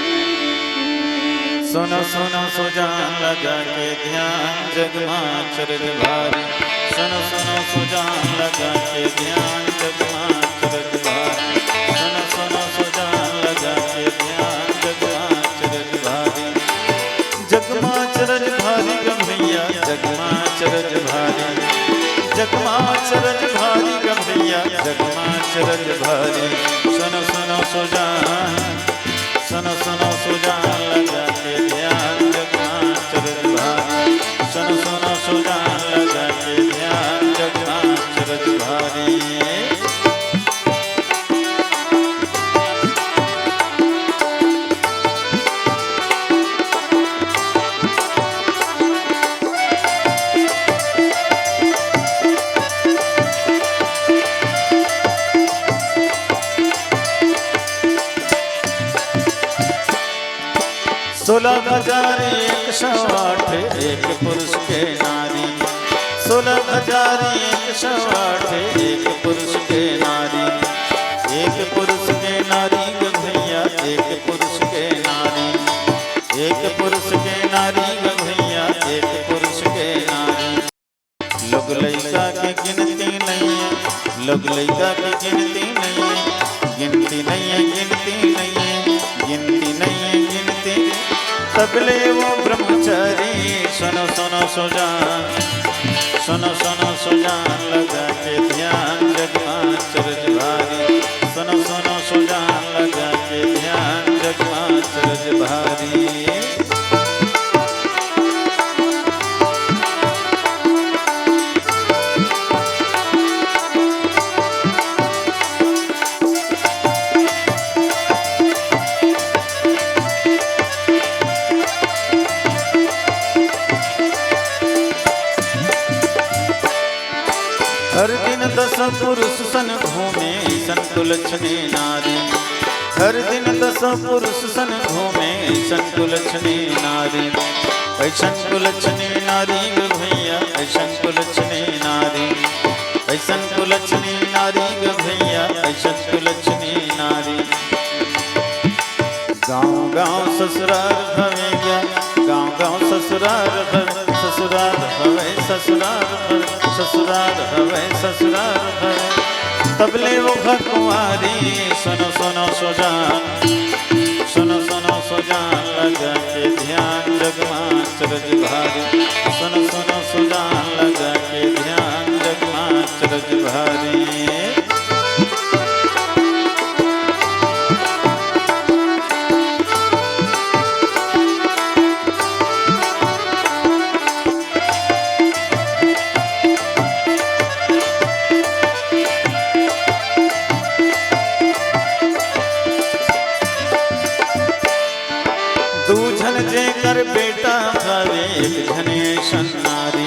सुनो सुनो सुजान लगा के ध्यान, जग मा अचरज भारी। सुनो सुनो सुजान लगा के ध्यान, जग मा अचरज भारी। सुनो सुनो सुजान लगा के ध्यान, जग मा अचरज भारी। जग मा अचरज भारी ग भैया, जग मा अचरज भारी। जग मा अचरज भारी ग भैया, जग मा अचरज भारी। सुनो सुनो सुजान, सुनो सुनो सुजान लगा के ध्यान, जग मा अचरज भारी। सुनो सुनो सुजान लगा के ध्यान, जग मा अचरज भारी। सोलह हजार एक सौ आठ एक पुरुष के नारी। सोलह हजार एक सौ आठ एक पुरुष के नारी। एक पुरुष के नारी ग भैया, एक पुरुष के नारी। एक पुरुष के नारी ग भैया, एक पुरुष के नारी। लोग लइका के गिनती नइ हे, लोग लइका के गिनती नइ हे, गिनती नइ हे, गिनती नइ हे, गिनती नइ हे, गिनती। तबले वो ब्रह्मचारी, सुनो सुनो सुजान, सुनो सुनो सुजान लगा के ध्यान, जग मा अचरज भारी। सुनो सुनो सुजान लगा के ध्यान, जग मा अचरज भारी। हर दिन दस पुरुष सन घूमे, अइसन कुलक्षणी नारी। हर दिन दस पुरुष सन घूमे, अइसन कुलक्षणी नारी। अइसन कुलक्षणी नारी ग भैया, अइसन कुलक्षणी नारी। अइसन कुलक्षणी नारी ग भैया, अइसन कुलक्षणी नारी। गाँव गाँव ससुरार हवे गा, गाँव गाँव ससुरार हवे, ससुरार हवे, ससुरार हवे, ससुरार हवे, ससुरार हवे। तबले वो भकुआरी, सुनो सुनो सुजान, सुनो सुनो सुजान लगा के ध्यान, जग मा अचरज भारी। सुनो सुनो सुजान लगा के ध्यान, जग मा अचरज भारी। दू झन जेकर बेटा भावे, एक झने अइसन नारी।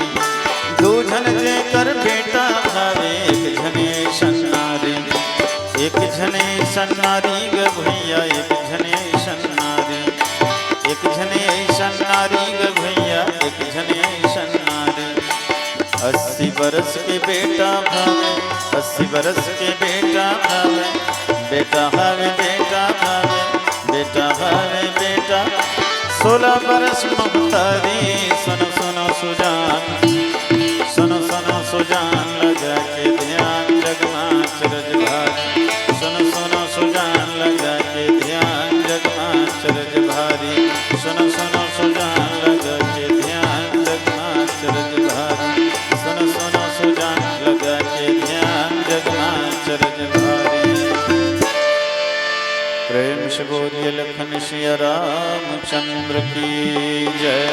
दू झन जेकर बेटा भावे, एक झने अइसन नारी। एक झने अइसन नारी ग भैया, एक झने अइसन नारी। एक झने अइसन नारी ग भैया, एक झने अइसन नारी। अस्सी बरस के बेटा भावे, अस्सी बरस के बेटा भावे, बेटा भावे, बेटा भावे, बेटा भावे, बेटा। सोलह बरस महतारी, सुनो सुनो सुजान, सुनो सुनो सुजान लगा के ध्यान, जग मा अचरज भारी। सुनो सुनो सुजान लगा के ध्यान, जग मा अचरज भारी। सुनो सुनो सुजान लगा के ध्यान, जग मा अचरज भारी। सुनो सुनो सुजान लगा के ध्यान, जग मा अचरज भारी। प्रेम से बोलिए लखन सिया रामचंद्र की जय।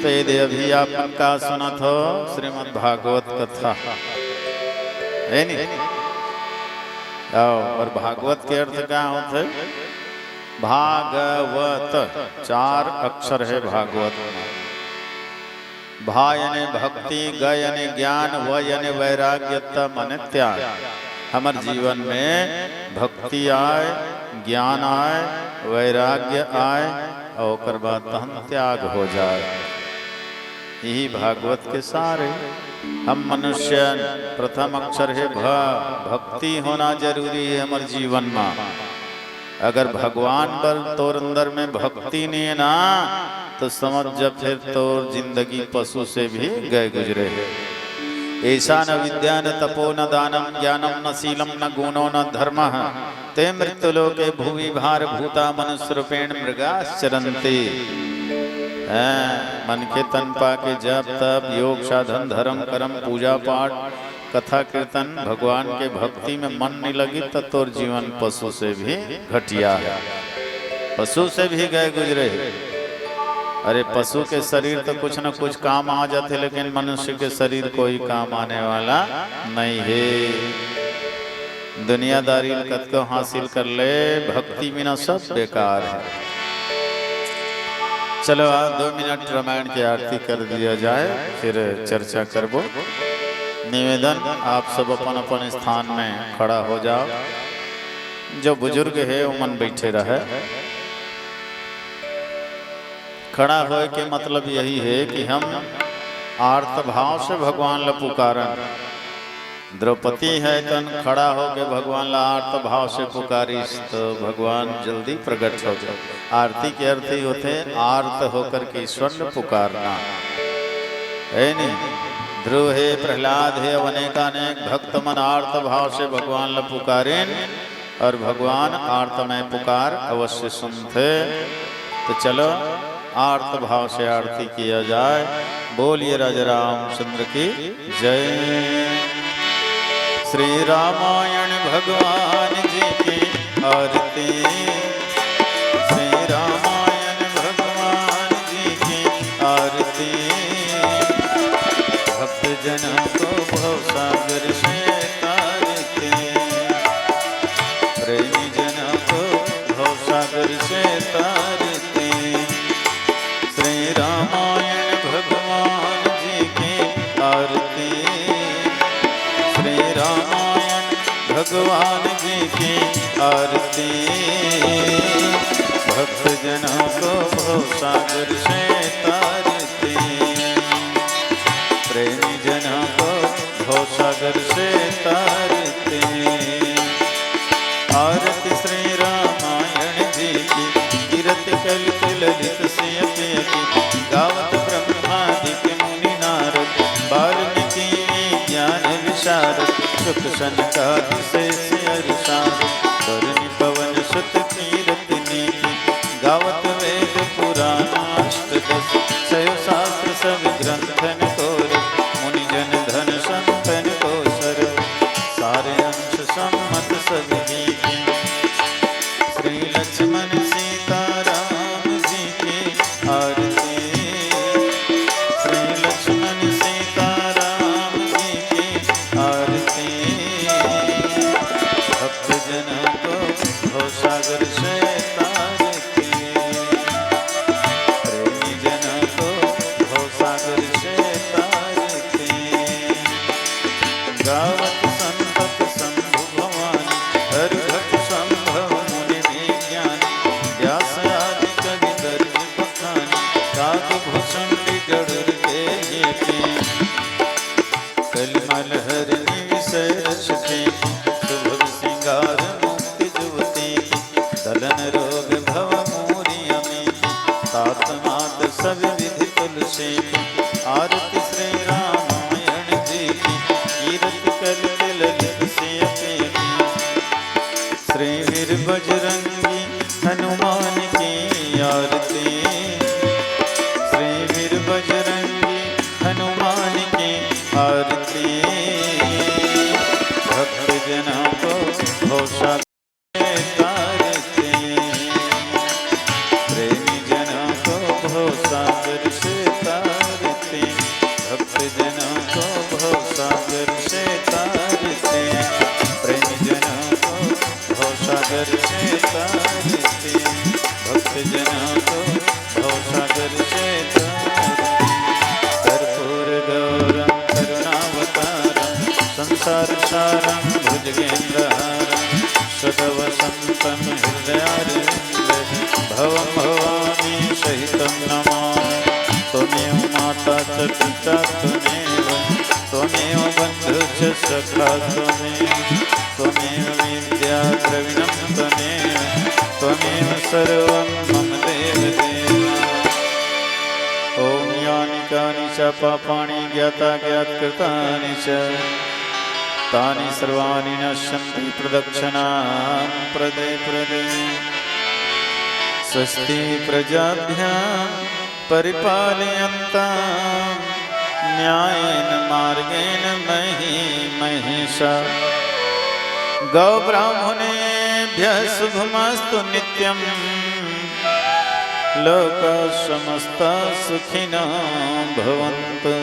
तो ये दे अभी आप मन का सुनत हो श्रीमद् भागवत कथा, हे नी? आओ, अउ भागवत के अर्थ का होथे? भागवत, चार अक्षर हे भागवत में। भा यानी भक्ति, ग यानी ज्ञान, व यानी वैराग्य, त माने त्याग। हमर जीवन में भक्ति आय, ज्ञान आय, वैराग्य आय, अउ ओकर बाद तहन त्याग हो जाय। यही भागवत के सार हे। हम मनुष्य, प्रथम अक्षर हे भ, भक्ति होना जरूरी हे हमर जीवन में। अगर भगवान बर तोर अंदर में भक्ति नइ हे ना, त समझ जा, फिर तोर जिंदगी पशु से भी गए गुजरे हे। एषा न विद्या न तपो न दानं ज्ञानं न शीलं न गुणो न धर्मः। ते मृत्युलोके भुवि भारभूता मनुष्यरूपेण मृगाश्चरन्ति। हैं, मनखे तन पाके जप तप, योग साधन, धर्म कर्म, पूजा पाठ, कथा कीर्तन, भगवान के भक्ति में मन नइ लगी, त तोर जीवन पशु से भी घटिया हे, पशु से भी गए गुजरे हे। अरे, पशु के शरीर तो कुछ न कुछ काम आ जाथे, लेकिन मनुष्य के शरीर कोई काम आने वाला नइ हे। दुनियादारी ल कतको हासिल कर ले, भक्ति बिना सब बेकार हे। चलो, आज दो मिनट रामायण के आरती कर दिया जाए, फिर चर्चा करबो। निवेदन, आप सब अपन अपन स्थान में खड़ा हो जाओ। जो बुजुर्ग हे, ओमन बैठे रहे। खड़ा होए के मतलब यही हे कि हम आर्त भाव से भगवान ला पुकारन। द्रौपदी हे तहन खड़ा होके भगवान ला आर्त भाव से पुकारिस, तो भगवान जल्दी प्रगट हो गे। आरती के अर्थ ही होथे आर्त होकर के ईश्वर ला पुकारना, हे नी? ध्रुव हे, प्रहलाद हे, अउ अनेकानेक भक्त मन आर्त भाव से भगवान ला पुकारेन, अउ भगवान आर्त में पुकार अवश्य सुनथे। तो चलो, आर्त भाव से आरती किया जाए। बोलिए राजा रामचंद्र की जय। श्री रामायण भगवान जी की आरती, श्री रामायण भगवान जी की आरती। भक्त जनों को भव सागर से तारते, प्रेमी जनों को भव सागर से तारते। श्री रामायण भगवान जी की आरती, श्री रामायण भगवान जी की आरती। भक्त जनों को भव सागर से तारते, प्रेमी जनों को भव सागर से तारते। आरती श्री रामायण जी की, कीरति कलित ललित सिय पिय की। गावत ब्रह्मादिक मुनि नारद, वाल्मीकि ज्ञान विशारद। सुत सनकादि शेष अरि सारद, बरनि पवन सुत कीरति नीकी। गावत वेद पुराण अष्ट दस, सयो शास्त्र सब ग्रंथन को रस। मुनि जन धन संतन को सरस, सार अंश सम्मत सब नीकी। श्री लक्ष्मण सीता राम जी की आरती, श्री लक्ष्मण सीता राम जी की आरती। भक्त जनों को भव सागर से तारते, प्रेमी जनों को भव सागर से तारते। गावत संतत शंभु भवानी, हरि भक्त संभव मुनि विज्ञान। व्यास आदि कवि दर्ज बखानी, काग भुसुंडी गरुड़ के ये पे। कलिमल हरनी विषय रस फेंकी, सुभग सिंगार मुक्ति जुवती की। दलन रोग भव मूरि अमीकी, तात मात सब विधि तुलसी की। आरती श्री रामायण जी की, कीरति कलित ललित सिय पिय की। श्री वीर बजरंगी हनुमान की आरती, श्री वीर बजरंगी हनुमान की आरती। सारसारं भुजगेन्द्रहारं सदा वसन्तं हृदयारविन्दे। भवं भवानी सहितं नमामि। त्वमेव माता च पिता त्वमेव, त्वमेव बन्धु च सखा त्वमेव, त्वमेव विद्या द्रविणं त्वमेव, त्वमेव सर्वं मम देव देव। ॐ यानि कानि च पापानि ज्ञाताज्ञातकृतानि च, तानि सर्वाणि नश्यन्ति प्रदक्षिणां प्रदे प्रदे। स्वस्ति प्रजाभ्यः परिपालयन्तां न्यायेन मार्गेण मही महिषा। गौ ब्राह्मणेभ्यः शुभमस्तु नित्यं, लोकाः समस्ताः सुखिनो भवन्तु।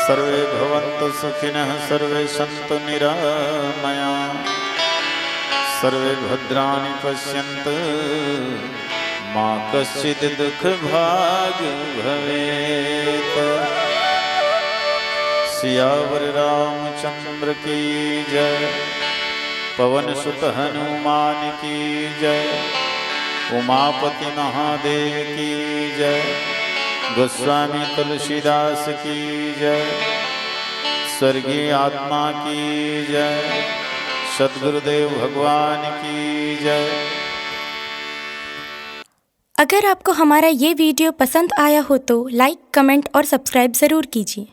सर्वे भवन्तु सुखिनः, सर्वे सन्तु निरामया, सर्वे भद्राणि पश्यन्तु, मा कश्चित् दुख भाग भवेत्। सियावर रामचंद्र की जय, पवन सुत हनुमान की जय, उमापति महादेव की जय, गोस्वामी तुलसीदास की जय, स्वर्गीय आत्मा की जय, सदगुरुदेव भगवान की जय। अगर आपको हमारा ये वीडियो पसंद आया हो तो लाइक, कमेंट और सब्सक्राइब ज़रूर कीजिए।